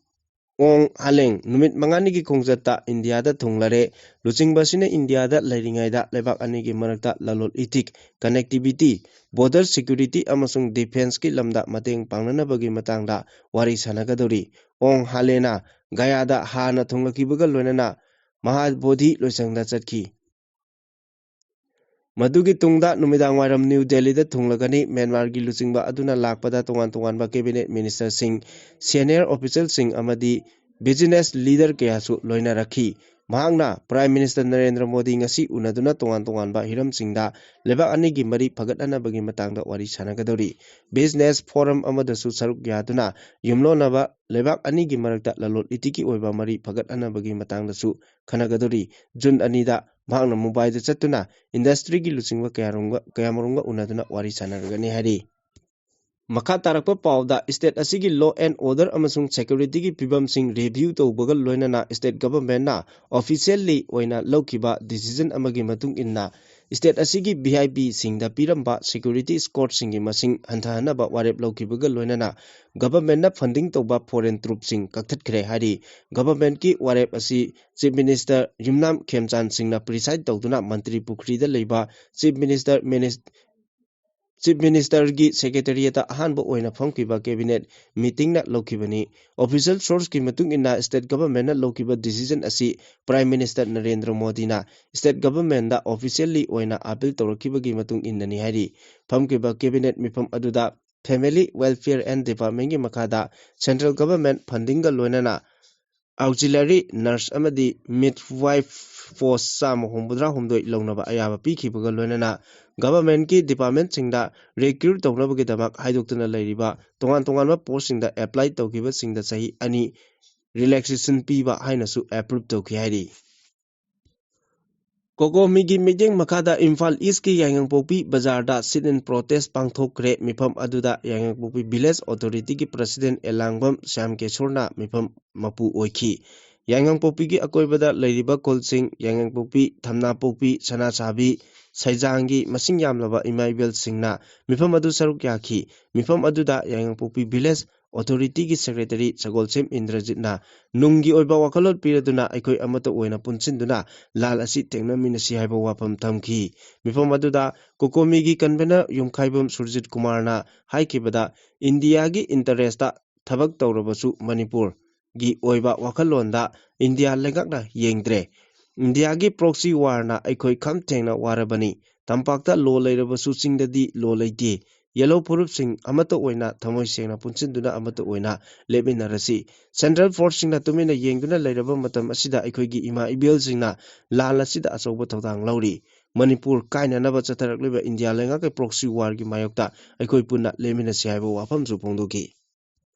ꯑꯣꯡ ꯍꯥꯂꯦꯡ ꯅꯨꯃꯤꯠ ꯃꯉꯥꯅꯤꯒꯤ ꯈꯣꯡꯆꯠꯇ ꯏꯟꯗꯤꯌꯥꯗ ꯊꯨꯡꯂꯔꯦ꯫ ꯂꯨꯆꯤꯡꯕ ꯑꯁꯤꯅ ꯏꯟꯗꯤꯌꯥꯗ ꯂꯩꯔꯤꯉꯩꯗ ꯂꯩꯕꯥꯛ ꯑꯅꯤꯒꯤ ꯃꯔꯛꯇ ꯂꯂꯣꯟ ꯏꯇꯤꯛ, connectivity, border security ꯑꯃꯁꯨꯡ defenceꯀꯤ ꯂꯝꯗ ꯃꯇꯦꯡ ꯄꯥꯡꯅꯅꯕꯒꯤ ꯃꯇꯥꯡꯗ ꯋꯥꯔꯤ ꯁꯥꯟꯅꯒꯗꯧꯔꯤ꯫ ꯑꯣꯡ ꯍꯥꯂꯦꯅ ꯒꯌꯥꯗ ꯍꯥꯟꯅ ꯊꯨꯡꯂꯈꯤꯕꯒ ꯂꯣꯏꯅꯅ ꯃꯍꯥꯕꯣꯙꯤ ꯂꯣꯏꯁꯪꯗ ꯆꯠꯈꯤ꯫ ꯃꯗꯨꯒꯤ ꯇꯨꯡꯗ ꯅꯨꯃꯤꯗꯥꯡ ꯋꯥꯏꯔꯝ ꯅ꯭ꯌꯨ ꯗꯦꯜꯂꯤꯗ ꯊꯨꯡꯂꯒꯅꯤ꯫ ꯃ꯭ꯌꯥꯟꯃꯥꯔꯒꯤ ꯂꯨꯆꯤꯡꯕ ꯑꯗꯨꯅ ꯂꯥꯛꯄꯗ ꯇꯣꯉꯥꯟ ꯇꯣꯉꯥꯟꯕ cabinet ministerꯁꯤꯡ, senior officialꯁꯤꯡ ꯑꯃꯗꯤ business leader ꯀꯌꯥꯁꯨ ꯂꯣꯏꯅꯔꯛꯈꯤ꯫ ꯃꯍꯥꯛꯅ Prime Minister ꯅꯔꯦꯟꯗ꯭ꯔ ꯃꯣꯗꯤ ꯉꯁꯤ ꯎꯅꯗꯨꯅ ꯇꯣꯉꯥꯟ ꯇꯣꯉꯥꯟꯕ ꯍꯤꯔꯝꯁꯤꯡꯗ ꯂꯩꯕꯥꯛ ꯑꯅꯤꯒꯤ ꯃꯔꯤ ꯐꯒꯠꯍꯟꯅꯕꯒꯤ ꯃꯇꯥꯡꯗ ꯋꯥꯔꯤ ꯁꯥꯟꯅꯒꯗꯧꯔꯤ꯫ Business forum ꯑꯃꯗꯁꯨ ꯁꯔꯨꯛ ꯌꯥꯗꯨꯅ ꯌꯨꯝꯂꯣꯟꯅꯕ ꯂꯩꯕꯥꯛ ꯑꯅꯤꯒꯤ ꯃꯔꯛꯇ ꯂꯂꯣꯟ ꯏꯇꯤꯛꯀꯤ ꯑꯣꯏꯕ ꯃꯔꯤ ꯐꯒꯠꯍꯟꯅꯕꯒꯤ ꯃꯇꯥꯡꯗꯁꯨ ꯈꯟꯅꯒꯗꯧꯔꯤ꯫ ꯖꯨꯟ ꯑꯅꯤꯗ ꯃꯍꯥꯛꯅ ꯃꯨꯝꯕꯥꯏꯗ ꯆꯠꯇꯨꯅ industryꯒꯤ ꯂꯨꯆꯤꯡꯕ ꯀꯌꯥꯔꯣꯝꯒ, ꯀꯌꯥꯃꯔꯨꯝꯒ ꯎꯅꯗꯨꯅ ꯋꯥꯔꯤ ꯁꯥꯟꯅꯔꯒꯅꯤ ꯍꯥꯏꯔꯤ꯫ ꯃꯈꯥ ꯇꯥꯔꯛꯄ ꯄꯥꯎꯗ, state ꯑꯁꯤꯒꯤ law and order ꯑꯃꯁꯨꯡ securityꯒꯤ ꯐꯤꯕꯝꯁꯤꯡ review ꯇꯧꯕꯒ ꯂꯣꯏꯅꯅ state governmentꯅ officially ꯑꯣꯏꯅ ꯂꯧꯈꯤꯕ decision ꯑꯃꯒꯤ ꯃꯇꯨꯡ ꯏꯟꯅ state ꯑꯁꯤꯒꯤ VIPꯁꯤꯡꯗ ꯄꯤꯔꯝꯕ security escortꯁꯤꯡꯒꯤ ꯃꯁꯤꯡ ꯍꯟꯊꯍꯟꯅꯕ ꯋꯥꯔꯦꯞ ꯂꯧꯈꯤꯕꯒ ꯂꯣꯏꯅꯅ governmentꯅ funding ꯇꯧꯕ foreign troopꯁꯤꯡ ꯀꯛꯊꯠꯈ꯭ꯔꯦ ꯍꯥꯏꯔꯤ꯫ Governmentꯀꯤ ꯋꯥꯔꯦꯞ ꯑꯁꯤ Chief Minister ꯌꯨꯝꯅꯥꯝ ꯈꯦꯝꯆꯥꯟ ꯁꯤꯡꯅ preside ꯇꯧꯗꯨꯅ ꯃꯟꯇ꯭ꯔꯤ ꯄꯨꯈ꯭ꯔꯤꯗ ꯂꯩꯕ Chief Minister, Minis-, Chief Ministerꯒꯤ secretariatꯇ ꯑꯍꯥꯟꯕ ꯑꯣꯏꯅ ꯐꯝꯈꯤꯕ cabinet meetingꯅ ꯂꯧꯈꯤꯕꯅꯤ꯫ Official sourceꯀꯤ ꯃꯇꯨꯡ ꯏꯟꯅ state governmentꯅ ꯂꯧꯈꯤꯕ decision ꯑꯁꯤ Prime Minister ꯅꯔꯦꯟꯗ꯭ꯔ ꯃꯣꯗꯤꯅ state governmentꯗ officially ꯑꯣꯏꯅ appeal ꯇꯧꯔꯛꯈꯤꯕꯒꯤ ꯃꯇꯨꯡ ꯏꯟꯅꯅꯤ ꯍꯥꯏꯔꯤ꯫ ꯐꯝꯈꯤꯕ cabinet ꯃꯤꯐꯝ ꯑꯗꯨꯗ Family Welfare and Developmentꯀꯤ ꯃꯈꯥꯗ central government fundingꯒ ꯂꯣꯏꯅꯅ auxiliary nurse ꯑꯃꯗꯤ midwife post ꯆꯥꯝꯃ ꯍꯨꯝꯐꯨꯇꯔꯥ ꯍꯨꯝꯗꯣꯏ ꯂꯧꯅꯕ ꯑꯌꯥꯕ ꯄꯤꯈꯤꯕꯒ ꯂꯣꯏꯅꯅ governmentꯀꯤ departmentꯁꯤꯡꯗ recruit ꯇꯧꯅꯕꯒꯤꯗꯃꯛ ꯍꯥꯏꯗꯣꯛꯇꯨꯅ ꯂꯩꯔꯤꯕ ꯇꯣꯉꯥꯟ ꯇꯣꯉꯥꯟꯕ postꯁꯤꯡꯗ apply ꯇꯧꯈꯤꯕꯁꯤꯡꯗ ꯆꯍꯤ ꯑꯅꯤ relaxation ꯄꯤꯕ ꯍꯥꯏꯅꯁꯨ approve ꯇꯧꯈꯤ ꯍꯥꯏꯔꯤ꯫ COCOMIꯒꯤ ꯃꯤꯠꯌꯦꯡ ꯃꯈꯥꯗ ꯏꯝꯐꯥꯜ Eastꯀꯤ ꯌꯥꯏꯉꯪꯄꯣꯛꯄꯤ ꯕꯖꯥꯔꯗ sit-in protest ꯄꯥꯡꯊꯣꯛꯈ꯭ꯔꯦ꯫ ꯃꯤꯐꯝ ꯑꯗꯨꯗ ꯌꯥꯏꯉꯪꯄꯣꯛꯄꯤ village authorityꯒꯤ president ꯑꯦꯂꯥꯡꯕꯝ ꯁ꯭ꯌꯥꯝꯀꯦꯁꯣꯔꯅ ꯃꯤꯐꯝ ꯃꯄꯨ ꯑꯣꯏꯈꯤ꯫ ꯌꯥꯏꯉꯪꯄꯣꯛꯄꯤꯒꯤ ꯑꯀꯣꯏꯕꯗ ꯂꯩꯔꯤꯕ ꯈꯨꯜꯁꯤꯡ, ꯌꯥꯏꯉꯪꯄꯣꯛꯄꯤ, ꯊꯝꯅꯥꯄꯣꯛꯄꯤ, ꯁꯅꯥꯁꯥꯕꯤ, ꯁꯩꯖꯥꯡꯒꯤ ꯃꯁꯤꯡ ꯌꯥꯝꯂꯕ ꯏꯃꯥ ꯏꯕꯦꯜꯁꯤꯡꯅ ꯃꯤꯐꯝ ꯑꯗꯨ ꯁꯔꯨꯛ ꯌꯥꯈꯤ꯫ ꯃꯤꯐꯝ ꯑꯗꯨꯗ ꯌꯥꯏꯉꯪꯄꯣꯛꯄꯤ village authorityꯒꯤ secretary ꯁꯒꯣꯜꯁꯦꯝ ꯏꯟꯗ꯭ꯔꯖꯤꯠꯅ ꯅꯨꯡꯒꯤ ꯑꯣꯏꯕ ꯋꯥꯈꯜꯂꯣꯟ ꯄꯤꯔꯗꯨꯅ ꯑꯩꯈꯣꯏ ꯑꯃꯠꯇ ꯑꯣꯏꯅ ꯄꯨꯟꯁꯤꯟꯗꯨꯅ ꯂꯥꯟ ꯑꯁꯤ ꯊꯦꯡꯅꯃꯤꯟꯅꯁꯤ ꯍꯥꯏꯕ ꯋꯥꯐꯝ ꯊꯝꯈꯤ꯫ ꯃꯤꯐꯝ ꯑꯗꯨꯗ COCOMIꯒꯤ convener ꯌꯨꯝꯈꯥꯏꯕꯝ ꯁꯨꯔꯖꯤꯠ ꯀꯨꯃꯥꯔꯅ ꯍꯥꯏꯈꯤꯕꯗ, ꯏꯟꯗꯤꯌꯥꯒꯤ interestꯇ ꯊꯕꯛ ꯇꯧꯔꯕꯁꯨ ꯃꯅꯤꯄꯨꯔꯒꯤ ꯑꯣꯏꯕ ꯋꯥꯈꯜꯂꯣꯟꯗ ꯏꯟꯗꯤꯌꯥ ꯂꯩꯉꯥꯛꯅ ꯌꯦꯡꯗ꯭ꯔꯦ꯫ ꯏꯟꯗꯤꯌꯥꯒꯤ proxy warꯅ ꯑꯩꯈꯣꯏ ꯈꯝ ꯊꯦꯡꯅ ꯋꯥꯔꯕꯅꯤ꯫ ꯇꯝꯄꯥꯛꯇ law ꯂꯩꯔꯕꯁꯨ ꯆꯤꯡꯗꯗꯤ law ꯂꯩꯇꯦ꯫ Yellow ꯐꯨꯔꯨꯞꯁꯤꯡ ꯑꯃꯠꯇ ꯑꯣꯏꯅ ꯊꯃꯣꯏ ꯁꯦꯡꯅ ꯄꯨꯟꯁꯤꯟꯗꯨꯅ ꯑꯃꯠꯇ ꯑꯣꯏꯅ ꯂꯦꯞꯃꯤꯟꯅꯔꯁꯤ꯫ Central forceꯁꯤꯡꯅ ꯇꯨꯃꯤꯟꯅ ꯌꯦꯡꯗꯨꯅ ꯂꯩꯔꯕ ꯃꯇꯝ ꯑꯁꯤꯗ ꯑꯩꯈꯣꯏꯒꯤ ꯏꯃꯥ ꯏꯕꯦꯜꯁꯤꯡꯅ ꯂꯥꯟ ꯑꯁꯤꯗ ꯑꯆꯧꯕ ꯊꯧꯗꯥꯡ ꯂꯧꯔꯤ꯫ ꯃꯅꯤꯄꯨꯔ ꯀꯥꯏꯅꯅꯕ ꯆꯠꯊꯔꯛꯂꯤꯕ ꯏꯟꯗꯤꯌꯥ ꯂꯩꯉꯥꯛꯀꯤ proxy warꯒꯤ ꯃꯥꯌꯣꯛꯇ ꯑꯩꯈꯣꯏ ꯄꯨꯟꯅ ꯂꯦꯞꯃꯤꯟꯅꯁꯤ ꯍꯥꯏꯕ ꯋꯥꯐꯝꯁꯨ ꯐꯣꯡꯗꯣꯛꯈꯤ꯫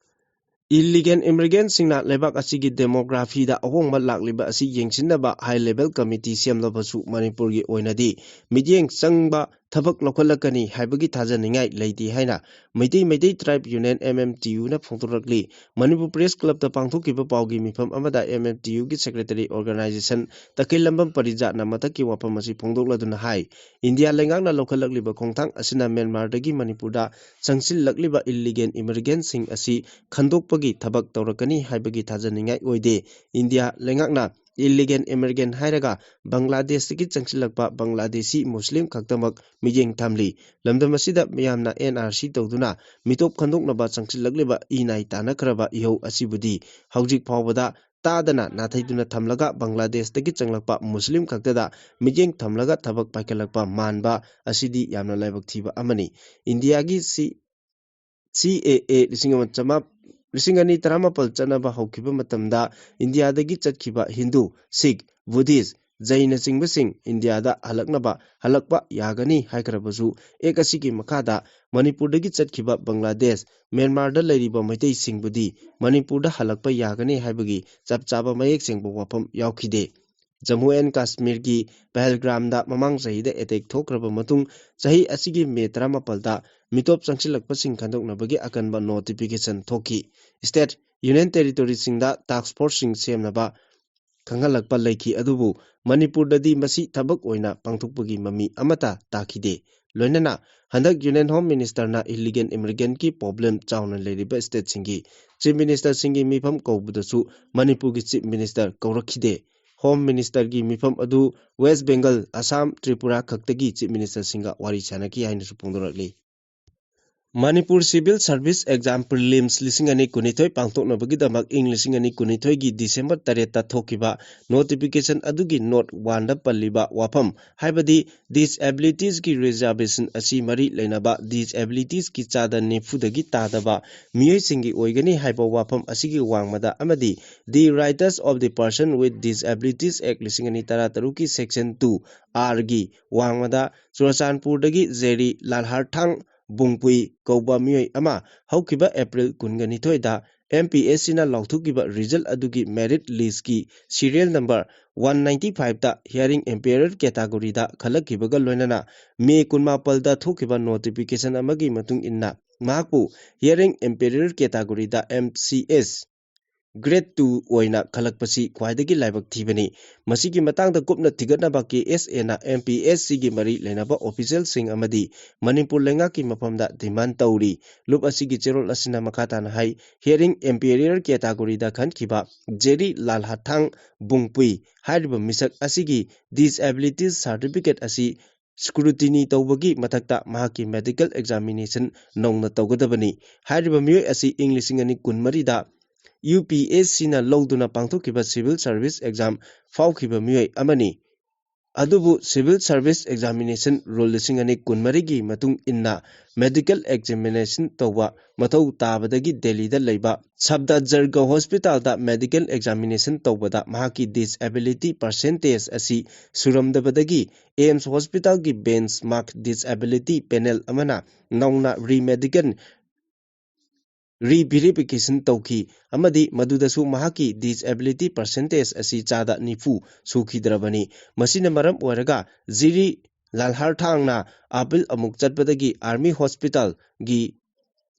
Illegal immigrantꯁꯤꯡꯅ ꯂꯩꯕꯥꯛ ꯑꯁꯤꯒꯤ demographyꯗ ꯑꯍꯣꯡꯕ ꯂꯥꯛꯂꯤꯕ ꯑꯁꯤ ꯌꯦꯡꯁꯤꯟꯅꯕ high level committee ꯁꯦꯝꯂꯕꯁꯨ ꯃꯅꯤꯄꯨꯔꯒꯤ ꯑꯣꯏꯅꯗꯤ ꯃꯤꯠꯌꯦꯡ ꯆꯪꯕ ꯊꯕꯛ ꯂꯧꯈꯠꯂꯛꯀꯅꯤ ꯍꯥꯏꯕꯒꯤ ꯊꯥꯖꯅꯤꯡꯉꯥꯏ ꯂꯩꯇꯦ ꯍꯥꯏꯅ Meitei Meitei Tribe Union, MMTUꯅ ꯐꯣꯡꯗꯣꯔꯛꯂꯤ꯫ Manipur Press Clubꯇ ꯄꯥꯡꯊꯣꯛꯈꯤꯕ ꯄꯥꯎꯒꯤ ꯃꯤꯐꯝ ꯑꯃꯗ MMTUꯒꯤ secretary organization ꯇꯈꯦꯜꯂꯝꯕꯝ ꯄꯔꯤꯖꯥꯠꯅ ꯃꯊꯛꯀꯤ ꯋꯥꯐꯝ ꯑꯁꯤ ꯐꯣꯡꯗꯣꯛꯂꯗꯨꯅ ꯍꯥꯏ, ꯏꯟꯗꯤꯌꯥ ꯂꯩꯉꯥꯛꯅ ꯂꯧꯈꯠꯂꯛꯂꯤꯕ ꯈꯣꯡꯊꯥꯡ ꯑꯁꯤꯅ ꯃ꯭ꯌꯥꯟꯃꯥꯔꯗꯒꯤ ꯃꯅꯤꯄꯨꯔꯗ ꯆꯪꯁꯤꯜꯂꯛꯂꯤꯕ illegal immigrantꯁꯤꯡ ꯑꯁꯤ ꯈꯟꯗꯣꯛꯄꯒꯤ ꯊꯕꯛ ꯇꯧꯔꯛꯀꯅꯤ ꯍꯥꯏꯕꯒꯤ ꯊꯥꯖꯅꯤꯡꯉꯥꯏ ꯑꯣꯏꯗꯦ꯫ ꯏꯟꯗꯤꯌꯥ ꯂꯩꯉꯥꯛꯅ illegal immigrant ꯍꯥꯏꯔꯒ ꯕꯪꯒ꯭ꯂꯥꯗꯦꯁꯇꯒꯤ ꯆꯪꯁꯤꯜꯂꯛꯄ ꯕꯪꯒ꯭ꯂꯥꯗꯦꯁꯤ ꯃꯨꯁꯂꯤꯝ ꯈꯛꯇꯃꯛ ꯃꯤꯠꯌꯦꯡ ꯊꯝꯂꯤ꯫ ꯂꯝꯗꯝ ꯑꯁꯤꯗ ꯃꯤꯌꯥꯝꯅ NRC ꯇꯧꯗꯨꯅ ꯃꯤꯇꯣꯞ ꯈꯟꯗꯣꯛꯅꯕ ꯆꯪꯁꯤꯜꯂꯛꯂꯤꯕ ꯏꯅꯥꯏ ꯇꯥꯅꯈ꯭ꯔꯕ ꯏꯍꯧ ꯑꯁꯤꯕꯨꯗꯤ ꯍꯧꯖꯤꯛ ꯐꯥꯎꯕꯗ ꯇꯥꯗꯅ ꯅꯥꯊꯩꯗꯨꯅ ꯊꯝꯂꯒ ꯕꯪꯒ꯭ꯂꯥꯗꯦꯁꯇꯒꯤ ꯆꯪꯂꯛꯄ ꯃꯨꯁꯂꯤꯝ ꯈꯛꯇꯗ ꯃꯤꯠꯌꯦꯡ ꯊꯝꯂꯒ ꯊꯕꯛ ꯄꯥꯏꯈꯠꯂꯛꯄ ꯃꯥꯟꯕ ꯑꯁꯤꯗꯤ ꯌꯥꯝꯅ ꯂꯥꯏꯕꯛ ꯊꯤꯕ ꯑꯃꯅꯤ꯫ ꯏꯟꯗꯤꯌꯥꯒꯤ ꯁꯤ, CAA ꯂꯤꯁꯤꯡ ꯑꯃ ꯆꯃꯥꯄ-, ꯂꯤꯁꯤꯡ ꯑꯅꯤ ꯇꯔꯥꯃꯥꯄꯜ ꯆꯠꯅꯕ ꯍꯧꯈꯤꯕ ꯃꯇꯝꯗ ꯏꯟꯗꯤꯌꯥꯗꯒꯤ ꯆꯠꯈꯤꯕ ꯍꯤꯟꯗꯨ, ꯁꯤꯈ, ꯕꯨꯙꯤꯁ, ꯖꯩꯅꯆꯤꯡꯕꯁꯤꯡ ꯏꯟꯗꯤꯌꯥꯗ ꯍꯜꯂꯛꯅꯕ, ꯍꯜꯂꯛꯄ ꯌꯥꯒꯅꯤ ꯍꯥꯏꯈ꯭ꯔꯕꯁꯨ, ꯑꯦꯛ ꯑꯁꯤꯒꯤ ꯃꯈꯥꯗ ꯃꯅꯤꯄꯨꯔꯗꯒꯤ ꯆꯠꯈꯤꯕ ꯕꯪꯒ꯭ꯂꯥꯗꯦꯁ, ꯃ꯭ꯌꯥꯟꯃꯥꯔꯗ ꯂꯩꯔꯤꯕ ꯃꯩꯇꯩꯁꯤꯡꯕꯨꯗꯤ ꯃꯅꯤꯄꯨꯔꯗ ꯍꯜꯂꯛꯄ ꯌꯥꯒꯅꯤ ꯍꯥꯏꯕꯒꯤ ꯆꯞ ꯆꯥꯕ ꯃꯌꯦꯛ ꯁꯦꯡꯕ ꯋꯥꯐꯝ ꯌꯥꯎꯈꯤꯗꯦ꯫ ꯖꯝꯃꯨ ꯑꯦꯟ ꯀꯥꯁꯃꯤꯔꯒꯤ ꯄꯍꯜꯒ꯭ꯔꯥꯝꯗ ꯃꯃꯥꯡ ꯆꯍꯤꯗ ꯑꯦꯇꯦꯛ ꯊꯣꯛꯈ꯭ꯔꯕ ꯃꯇꯨꯡ, ꯆꯍꯤ ꯑꯁꯤꯒꯤ ꯃꯦ ꯇꯔꯥꯃꯥꯄꯜꯗ ꯃꯤꯇꯣꯞ ꯆꯪꯁꯤꯜꯂꯛꯄꯁꯤꯡ ꯈꯟꯗꯣꯛꯅꯕꯒꯤ ꯑꯀꯟꯕ ꯅꯣꯇꯤꯐꯤꯀꯦꯁꯟ ꯊꯣꯛꯈꯤ꯫ ꯁ꯭ꯇꯦꯠ, ꯌꯨꯅꯤꯌꯟ ꯇꯦꯔꯤꯇꯣꯔꯤꯁꯤꯡꯗ ꯇꯥꯛꯁ ꯐꯣꯔꯁꯁꯤꯡ ꯁꯦꯝꯅꯕ ꯈꯪꯍꯜꯂꯛꯄ ꯂꯩꯈꯤ, ꯑꯗꯨꯕꯨ ꯃꯅꯤꯄꯨꯔꯗꯗꯤ ꯃꯁꯤ ꯊꯕꯛ ꯑꯣꯏꯅ ꯄꯥꯡꯊꯣꯛꯄꯒꯤ ꯃꯃꯤ ꯑꯃꯠꯇ ꯇꯥꯈꯤꯗꯦ꯫ ꯂꯣꯏꯅꯅ ꯍꯟꯗꯛ ꯌꯨꯅꯤꯌꯟ ꯍꯣꯝ ꯃꯤꯅꯤꯁꯇꯔꯅ ꯏꯂꯤꯒꯦꯜ ꯏꯃꯤꯒ꯭ꯔꯦꯟꯠꯀꯤ ꯄ꯭ꯔꯣꯕ꯭ꯂꯦꯝ ꯆꯥꯎꯅ ꯂꯩꯔꯤꯕ ꯁ꯭ꯇꯦꯠꯁꯤꯡꯒꯤ ꯆꯤꯐ ꯃꯤꯅꯤꯁꯇꯔꯁꯤꯡꯒꯤ ꯃꯤꯐꯝ ꯀꯧꯕꯗꯁꯨ ꯃꯅꯤꯄꯨꯔꯒꯤ ꯆꯤꯐ ꯃꯤꯅꯤꯁꯇꯔ ꯀꯧꯔꯛꯈꯤꯗꯦ꯫ ꯍꯣꯝ ꯃꯤꯅꯤꯁꯇꯔꯒꯤ ꯃꯤꯐꯝ ꯑꯗꯨ ꯋꯦꯁ ꯕꯦꯡꯒꯜ, ꯑꯁꯥꯝ, ꯇ꯭ꯔꯤꯄꯨꯔꯥ ꯈꯛꯇꯒꯤ ꯆꯤꯐ ꯃꯤꯅꯤꯁꯇꯔꯁꯤꯡꯒ ꯋꯥꯔꯤ ꯁꯥꯅꯈꯤ ꯍꯥꯏꯅꯁꯨ ꯐꯣꯡꯗꯣꯔꯛꯂꯤ꯫ Manipur civil service exam prelims ꯂꯤꯁꯤꯡ ꯑꯅꯤ ꯀꯨꯟꯅꯤꯊꯣꯏ ꯄꯥꯡꯊꯣꯛꯅꯕꯒꯤꯗꯃꯛ ꯏꯪ ꯂꯤꯁꯤꯡ ꯑꯅꯤ ꯀꯨꯟꯅꯤꯊꯣꯏꯒꯤ ꯗꯤꯁꯦꯝꯕꯔ ꯇꯔꯦꯠꯇ ꯊꯣꯛꯈꯤꯕ ꯅꯣꯇꯤꯐꯤꯀꯦꯁꯟ ꯑꯗꯨꯒꯤ ꯅꯣꯠ ꯋꯥꯟꯗ ꯄꯜꯂꯤꯕ ꯋꯥꯐꯝ, ꯍꯥꯏꯕꯗꯤ ꯗꯤꯁꯑꯦꯕꯤꯂꯤꯇꯤꯁꯀꯤ ꯔꯤꯖꯥꯔꯕꯦꯁꯟ ꯑꯁꯤ ꯃꯔꯤ ꯂꯩꯅꯕ ꯗꯤꯁꯑꯦꯕꯤꯂꯤꯇꯤꯁꯀꯤ ꯆꯥꯗ ꯅꯤꯐꯨꯗꯒꯤ ꯇꯥꯗꯕ ꯃꯤꯑꯣꯏꯁꯤꯡꯒꯤ ꯑꯣꯏꯒꯅꯤ ꯍꯥꯏꯕ ꯋꯥꯐꯝ ꯑꯁꯤꯒꯤ ꯋꯥꯡꯃꯗ ꯑꯃꯗꯤ The Rights of the Person with Disabilities Act ꯂꯤꯁꯤꯡ ꯑꯅꯤ ꯇꯔꯥꯇꯔꯨꯛꯀꯤ ꯁꯦꯛꯁꯟ ꯇꯨ ꯑꯥꯔꯒꯤ ꯋꯥꯡꯃꯗ ꯆꯨꯔꯆꯥꯟꯄꯨꯔꯗꯒꯤ ꯖꯦꯔꯤ ꯂꯥꯜꯍꯥꯔꯊꯥꯡ ꯕꯨꯡꯄꯨꯏ ꯀꯧꯕ ꯃꯤꯑꯣꯏ ꯑꯃ ꯍꯧꯈꯤꯕ ꯑꯦꯄ꯭ꯔꯤꯜ ꯀꯨꯟꯒꯅꯤꯊꯣꯏꯗ ꯑꯦꯝ ꯄꯤ ꯑꯦꯁ ꯁꯤꯅ ꯂꯥꯎꯊꯣꯛꯈꯤꯕ ꯔꯤꯖꯜ ꯑꯗꯨꯒꯤ ꯃꯦꯔꯤꯠ ꯂꯤꯁꯀꯤ ꯁꯤꯔꯤꯌꯦꯜ ꯅꯝꯕꯔ ꯋꯥꯟ ꯅꯥꯏꯟꯇꯤ ꯐꯥꯏꯚꯇ ꯍꯤꯌꯔꯤꯡ ꯏꯝꯄꯦꯌꯔ ꯀꯦꯇꯥꯒꯣꯔꯤꯗ ꯈꯜꯂꯛꯈꯤꯕꯒ ꯂꯣꯏꯅꯅ ꯃꯦ ꯀꯨꯟꯃꯥꯄꯜꯗ ꯊꯣꯛꯈꯤꯕ ꯅꯣꯇꯤꯐꯤꯀꯦꯁꯟ ꯑꯃꯒꯤ ꯃꯇꯨꯡ ꯏꯟꯅ ꯃꯍꯥꯛꯄꯨ hearing ꯏꯝꯄꯦꯌꯔ ꯀꯦꯇꯥꯒꯣꯔꯤꯗ M C S grade two ꯑꯣꯏꯅ ꯈꯜꯂꯛꯄꯁꯤ ꯈ꯭ꯋꯥꯏꯗꯒꯤ ꯂꯥꯏꯕꯛ ꯊꯤꯕꯅꯤ꯫ ꯃꯁꯤꯒꯤ ꯃꯇꯥꯡꯗ ꯀꯨꯞꯅ ꯊꯤꯒꯠꯅꯕ ꯀꯦ ꯑꯦꯁ ꯑꯦꯅ ꯑꯦꯝ ꯄꯤ ꯑꯦꯁ ꯁꯤꯒꯤ ꯃꯔꯤ ꯂꯩꯅꯕ ꯑꯣꯐꯤꯁꯤꯌꯦꯜꯁꯤꯡ ꯑꯃꯗꯤ ꯃꯅꯤꯄꯨꯔ ꯂꯩꯉꯥꯛꯀꯤ ꯃꯐꯝꯗ ꯗꯤꯃꯥꯟ ꯇꯧꯔꯤ꯫ ꯂꯨꯞ ꯑꯁꯤꯒꯤ ꯆꯦꯔꯣꯜ ꯑꯁꯤꯅ ꯃꯈꯥ ꯇꯥꯅ ꯍꯥꯏ, ꯍꯤꯌꯔꯤꯡ ꯏꯝꯄꯦꯌꯔ ꯀꯦꯇꯥꯒꯣꯔꯤꯗ ꯈꯟꯈꯤꯕ ꯖꯦꯔꯤ ꯂꯥꯜꯍꯥꯊꯥꯡ ꯕꯨꯡꯄꯨꯏ ꯍꯥꯏꯔꯤꯕ ꯃꯤꯁꯛ ꯑꯁꯤꯒꯤ ꯗꯤꯁꯑꯦꯕꯤꯂꯤꯇꯤ ꯁꯥꯔꯇꯤꯐꯤꯀꯦꯠ ꯑꯁꯤ ꯁ꯭ꯀ꯭ꯔꯨꯇꯤꯅꯤ ꯇꯧꯕꯒꯤ ꯃꯊꯛꯇ ꯃꯍꯥꯛꯀꯤ ꯃꯦꯗꯤꯀꯦꯜ ꯑꯦꯛꯖꯥꯃꯤꯅꯦꯁꯟ ꯅꯧꯅ ꯇꯧꯒꯗꯕꯅꯤ꯫ ꯍꯥꯏꯔꯤꯕ ꯃꯤꯑꯣꯏ ꯑꯁꯤ ꯏꯪ ꯂꯤꯁꯤꯡ ꯑꯅꯤ ꯀꯨꯟꯃꯔꯤꯗ ꯌꯨ ꯄꯤ ꯑꯦꯁ ꯁꯤꯅ ꯂꯧꯗꯨꯅ ꯄꯥꯡꯊꯣꯛꯈꯤꯕ ꯁꯤꯚꯤꯜ ꯁꯔꯚꯤꯁ ꯑꯦꯛꯖꯥꯝ ꯐꯥꯎꯈꯤꯕ ꯃꯤꯑꯣꯏ ꯑꯃꯅꯤ꯫ ꯑꯗꯨꯕꯨ Civil Service Examination Rule ꯂꯤꯁꯤꯡ ꯑꯅꯤ ꯀꯨꯟꯃꯔꯤꯒꯤ ꯃꯇꯨꯡ ꯏꯟꯅ medical examination ꯇꯧꯕ ꯃꯊꯧ ꯇꯥꯕꯗꯒꯤ ꯗꯦꯜꯂꯤꯗ ꯂꯩꯕ ꯁꯐꯗꯔꯖꯪꯒ ꯍꯣꯁꯄꯤꯇꯥꯜꯗ medical examination ꯇꯧꯕꯗ ꯃꯍꯥꯛꯀꯤ disability percentage ꯑꯁꯤ ꯁꯨꯔꯝꯗꯕꯗꯒꯤ AIIMS ꯍꯣꯁꯄꯤꯇꯥꯜꯒꯤ benchmark disability panel ꯑꯃꯅ ꯅꯧꯅ re-medical re-verification ꯇꯧꯈꯤ ꯑꯃꯗꯤ ꯃꯗꯨꯗꯁꯨ ꯃꯍꯥꯛꯀꯤ disability percentage ꯑꯁꯤ ꯆꯥꯗ ꯅꯤꯐꯨ ꯁꯨꯈꯤꯗ꯭ꯔꯕꯅꯤ꯫ ꯃꯁꯤꯅ ꯃꯔꯝ ꯑꯣꯏꯔꯒ ꯖꯤꯔꯤ ꯂꯥꯜꯍꯥꯔꯊꯥꯡꯅ appeal ꯑꯃꯨꯛ ꯆꯠꯄꯗꯒꯤ Army Hospitalꯒꯤ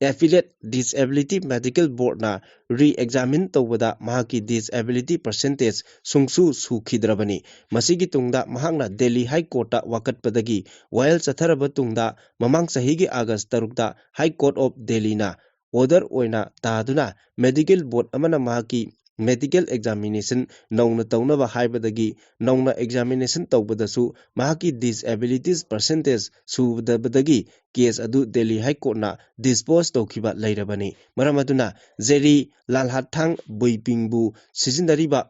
Appellate Disability Medical Boardꯅ re-examine ꯇꯧꯕꯗ ꯃꯍꯥꯛꯀꯤ disability percentage ꯁꯨꯡꯁꯨ ꯁꯨꯈꯤꯗ꯭ꯔꯕꯅꯤ꯫ ꯃꯁꯤꯒꯤ ꯇꯨꯡꯗ ꯃꯍꯥꯛꯅ Delhi High Courtꯇ ꯋꯥꯀꯠꯄꯗꯒꯤ ꯋꯥꯌꯦꯜ ꯆꯠꯊꯔꯕ ꯇꯨꯡꯗ ꯃꯃꯥꯡ ꯆꯍꯤꯒꯤ August ꯇꯔꯨꯛꯇ High Court of Delhiꯅ order ꯑꯣꯏꯅ ꯇꯥꯗꯨꯅ medical board ꯑꯃꯅ ꯃꯍꯥꯛꯀꯤ medical examination ꯅꯧꯅ ꯇꯧꯅꯕ ꯍꯥꯏꯕꯗꯒꯤ ꯅꯧꯅ examination ꯇꯧꯕꯗꯁꯨ ꯃꯍꯥꯛꯀꯤ disabilities percentage ꯁꯨꯗꯕꯗꯒꯤ case ꯑꯗꯨ Delhi High Courtꯅ dispose ꯇꯧꯈꯤꯕ ꯂꯩꯔꯕꯅꯤ꯫ ꯃꯔꯝ ꯑꯗꯨꯅ ꯖꯦꯔꯤ ꯂꯥꯜꯍꯥꯊꯥꯡ ꯕꯨꯏꯄꯤꯡꯕꯨ ꯁꯤꯖꯤꯟꯅꯔꯤꯕ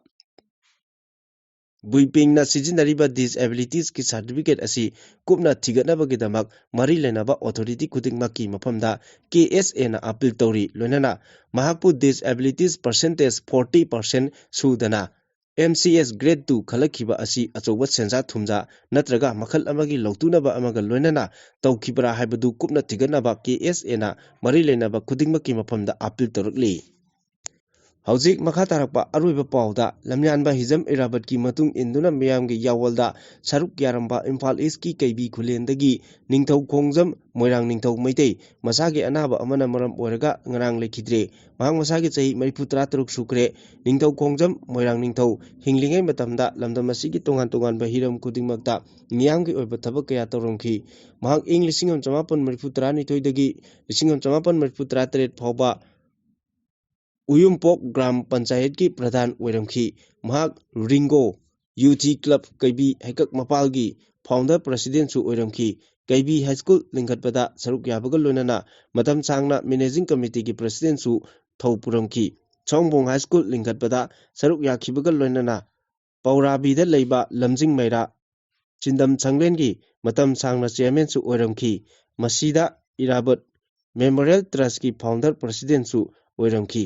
ꯕꯨꯏꯄꯤꯡꯅ ꯁꯤꯖꯤꯟꯅꯔꯤꯕ disabilitiesꯀꯤ certificate ꯑꯁꯤ ꯀꯨꯞꯅ ꯊꯤꯒꯠꯅꯕꯒꯤꯗꯃꯛ ꯃꯔꯤ ꯂꯩꯅꯕ authority ꯈꯨꯗꯤꯡꯃꯛꯀꯤ ꯃꯐꯝꯗ KSAꯅ appeal ꯇꯧꯔꯤ꯫ ꯂꯣꯏꯅꯅ ꯃꯍꯥꯛꯄꯨ disabilities percentage forty percent ꯁꯨꯗꯅ MCS grade two ꯈꯜꯂꯛꯈꯤꯕ ꯑꯁꯤ ꯑꯆꯧꯕ ꯁꯦꯟꯖꯥ ꯊꯨꯝꯖꯥ ꯅꯠꯇ꯭ꯔꯒ ꯃꯈꯜ ꯑꯃꯒꯤ ꯂꯧꯇꯨꯅꯕ ꯑꯃꯒ ꯂꯣꯏꯅꯅ ꯇꯧꯈꯤꯕ꯭ꯔꯥ ꯍꯥꯏꯕꯗꯨ ꯀꯨꯞꯅ ꯊꯤꯒꯠꯅꯕ KSAꯅ ꯃꯔꯤ ꯂꯩꯅꯕ ꯈꯨꯗꯤꯡꯃꯛꯀꯤ ꯃꯐꯝꯗ appeal ꯇꯧꯔꯛꯂꯤ꯫ ꯍꯧꯖꯤꯛ ꯃꯈꯥ ꯇꯥꯔꯛꯄ ꯑꯔꯣꯏꯕ ꯄꯥꯎꯗ, ꯂꯝꯌꯥꯟꯕ ꯍꯤꯖꯝ ꯏꯔꯥꯕꯠꯀꯤ ꯃꯇꯨꯡ ꯏꯟꯗꯨꯅ ꯃꯤꯌꯥꯝꯒꯤ ꯌꯥꯑꯣꯜꯗ ꯁꯔꯨꯛ ꯌꯥꯔꯝꯕ ꯏꯝꯐꯥꯜ ꯏꯁꯀꯤ ꯀꯩꯕꯤ ꯈꯨꯂꯦꯟꯗꯒꯤ ꯅꯤꯡꯊꯧ ꯈꯣꯡꯖꯝ ꯃꯣꯏꯔꯥꯡ ꯅꯤꯡꯊꯧ ꯃꯩꯇꯩ ꯃꯁꯥꯒꯤ ꯑꯅꯥꯕ ꯑꯃꯅ ꯃꯔꯝ ꯑꯣꯏꯔꯒ ꯉꯔꯥꯡ ꯂꯩꯈꯤꯗ꯭ꯔꯦ꯫ ꯃꯍꯥꯛ ꯃꯁꯥꯒꯤ ꯆꯍꯤ ꯃꯔꯤꯐꯨ ꯇꯔꯥ ꯇꯔꯨꯛ ꯁꯨꯈ꯭ꯔꯦ꯫ ꯅꯤꯡꯊꯧ ꯈꯣꯡꯖꯝ ꯃꯣꯏꯔꯥꯡ ꯅꯤꯡꯊꯧ ꯍꯤꯡꯂꯤꯉꯩ ꯃꯇꯝꯗ ꯂꯝꯗꯝ ꯑꯁꯤꯒꯤ ꯇꯣꯉꯥꯟ ꯇꯣꯉꯥꯟꯕ ꯍꯤꯔꯝ ꯈꯨꯗꯤꯡꯃꯛꯇ ꯃꯤꯌꯥꯝꯒꯤ ꯑꯣꯏꯕ ꯊꯕꯛ ꯀꯌꯥ ꯇꯧꯔꯝꯈꯤ꯫ ꯃꯍꯥꯛ ꯏꯪ ꯂꯤꯁꯤꯡ ꯑꯃ ꯆꯃꯥꯄꯟ ꯃꯔꯤꯐꯨ ꯇꯔꯥꯅꯤꯊꯣꯏꯗꯒꯤ ꯂꯤꯁꯤꯡ ꯑꯃ ꯆꯃꯥꯄꯟ ꯃꯔꯤꯐꯨ ꯇꯔꯥꯇꯔꯦꯠ ꯐꯥꯎꯕ ꯎꯌꯨꯝꯄꯣꯛ ꯒ꯭ꯔꯥꯝ ꯄꯟꯆꯥꯌꯠꯀꯤ ꯄ꯭ꯔꯙꯥꯟ ꯑꯣꯏꯔꯝꯈꯤ꯫ ꯃꯍꯥꯛ ꯔꯤꯡꯒꯣ ꯌꯨꯊꯤ ꯀ꯭ꯂꯕ ꯀꯩꯕꯤ ꯍꯩꯀꯛ ꯃꯄꯥꯜꯒꯤ founder presidentꯁꯨ ꯑꯣꯏꯔꯝꯈꯤ꯫ ꯀꯩꯕꯤ ꯍꯥꯏ ꯁ꯭ꯀꯨꯜ ꯂꯤꯡꯈꯠꯄꯗ ꯁꯔꯨꯛ ꯌꯥꯕꯒ ꯂꯣꯏꯅꯅ ꯃꯇꯝ ꯁꯥꯡꯅ managing committeeꯒꯤ presidentꯁꯨ ꯊꯧ ꯄꯨꯔꯝꯈꯤ꯫ ꯁꯑꯣꯝꯕꯣꯡ ꯍꯥꯏ ꯁ꯭ꯀꯨꯜ ꯂꯤꯡꯈꯠꯄꯗ ꯁꯔꯨꯛ ꯌꯥꯈꯤꯕꯒ ꯂꯣꯏꯅꯅ ꯄꯧꯔꯥꯕꯤꯗ ꯂꯩꯕ ꯂꯝꯖꯤꯡ ꯃꯩꯔꯥ ꯆꯤꯟꯗꯝ ꯁꯪꯂꯦꯟꯒꯤ ꯃꯇꯝ ꯁꯥꯡꯅ ꯆꯤꯌꯔꯃꯦꯟꯁꯨ ꯑꯣꯏꯔꯝꯈꯤ꯫ ꯃꯁꯤꯗ ꯏꯔꯥꯕꯠ ꯃꯦꯃꯣꯔꯤꯌꯦꯜ ꯇ꯭ꯔꯁꯀꯤ ꯐꯥꯎꯟꯗꯔ ꯄ꯭ꯔꯁꯤꯗꯦꯟꯁꯨ ꯑꯣꯏꯔꯝꯈꯤ꯫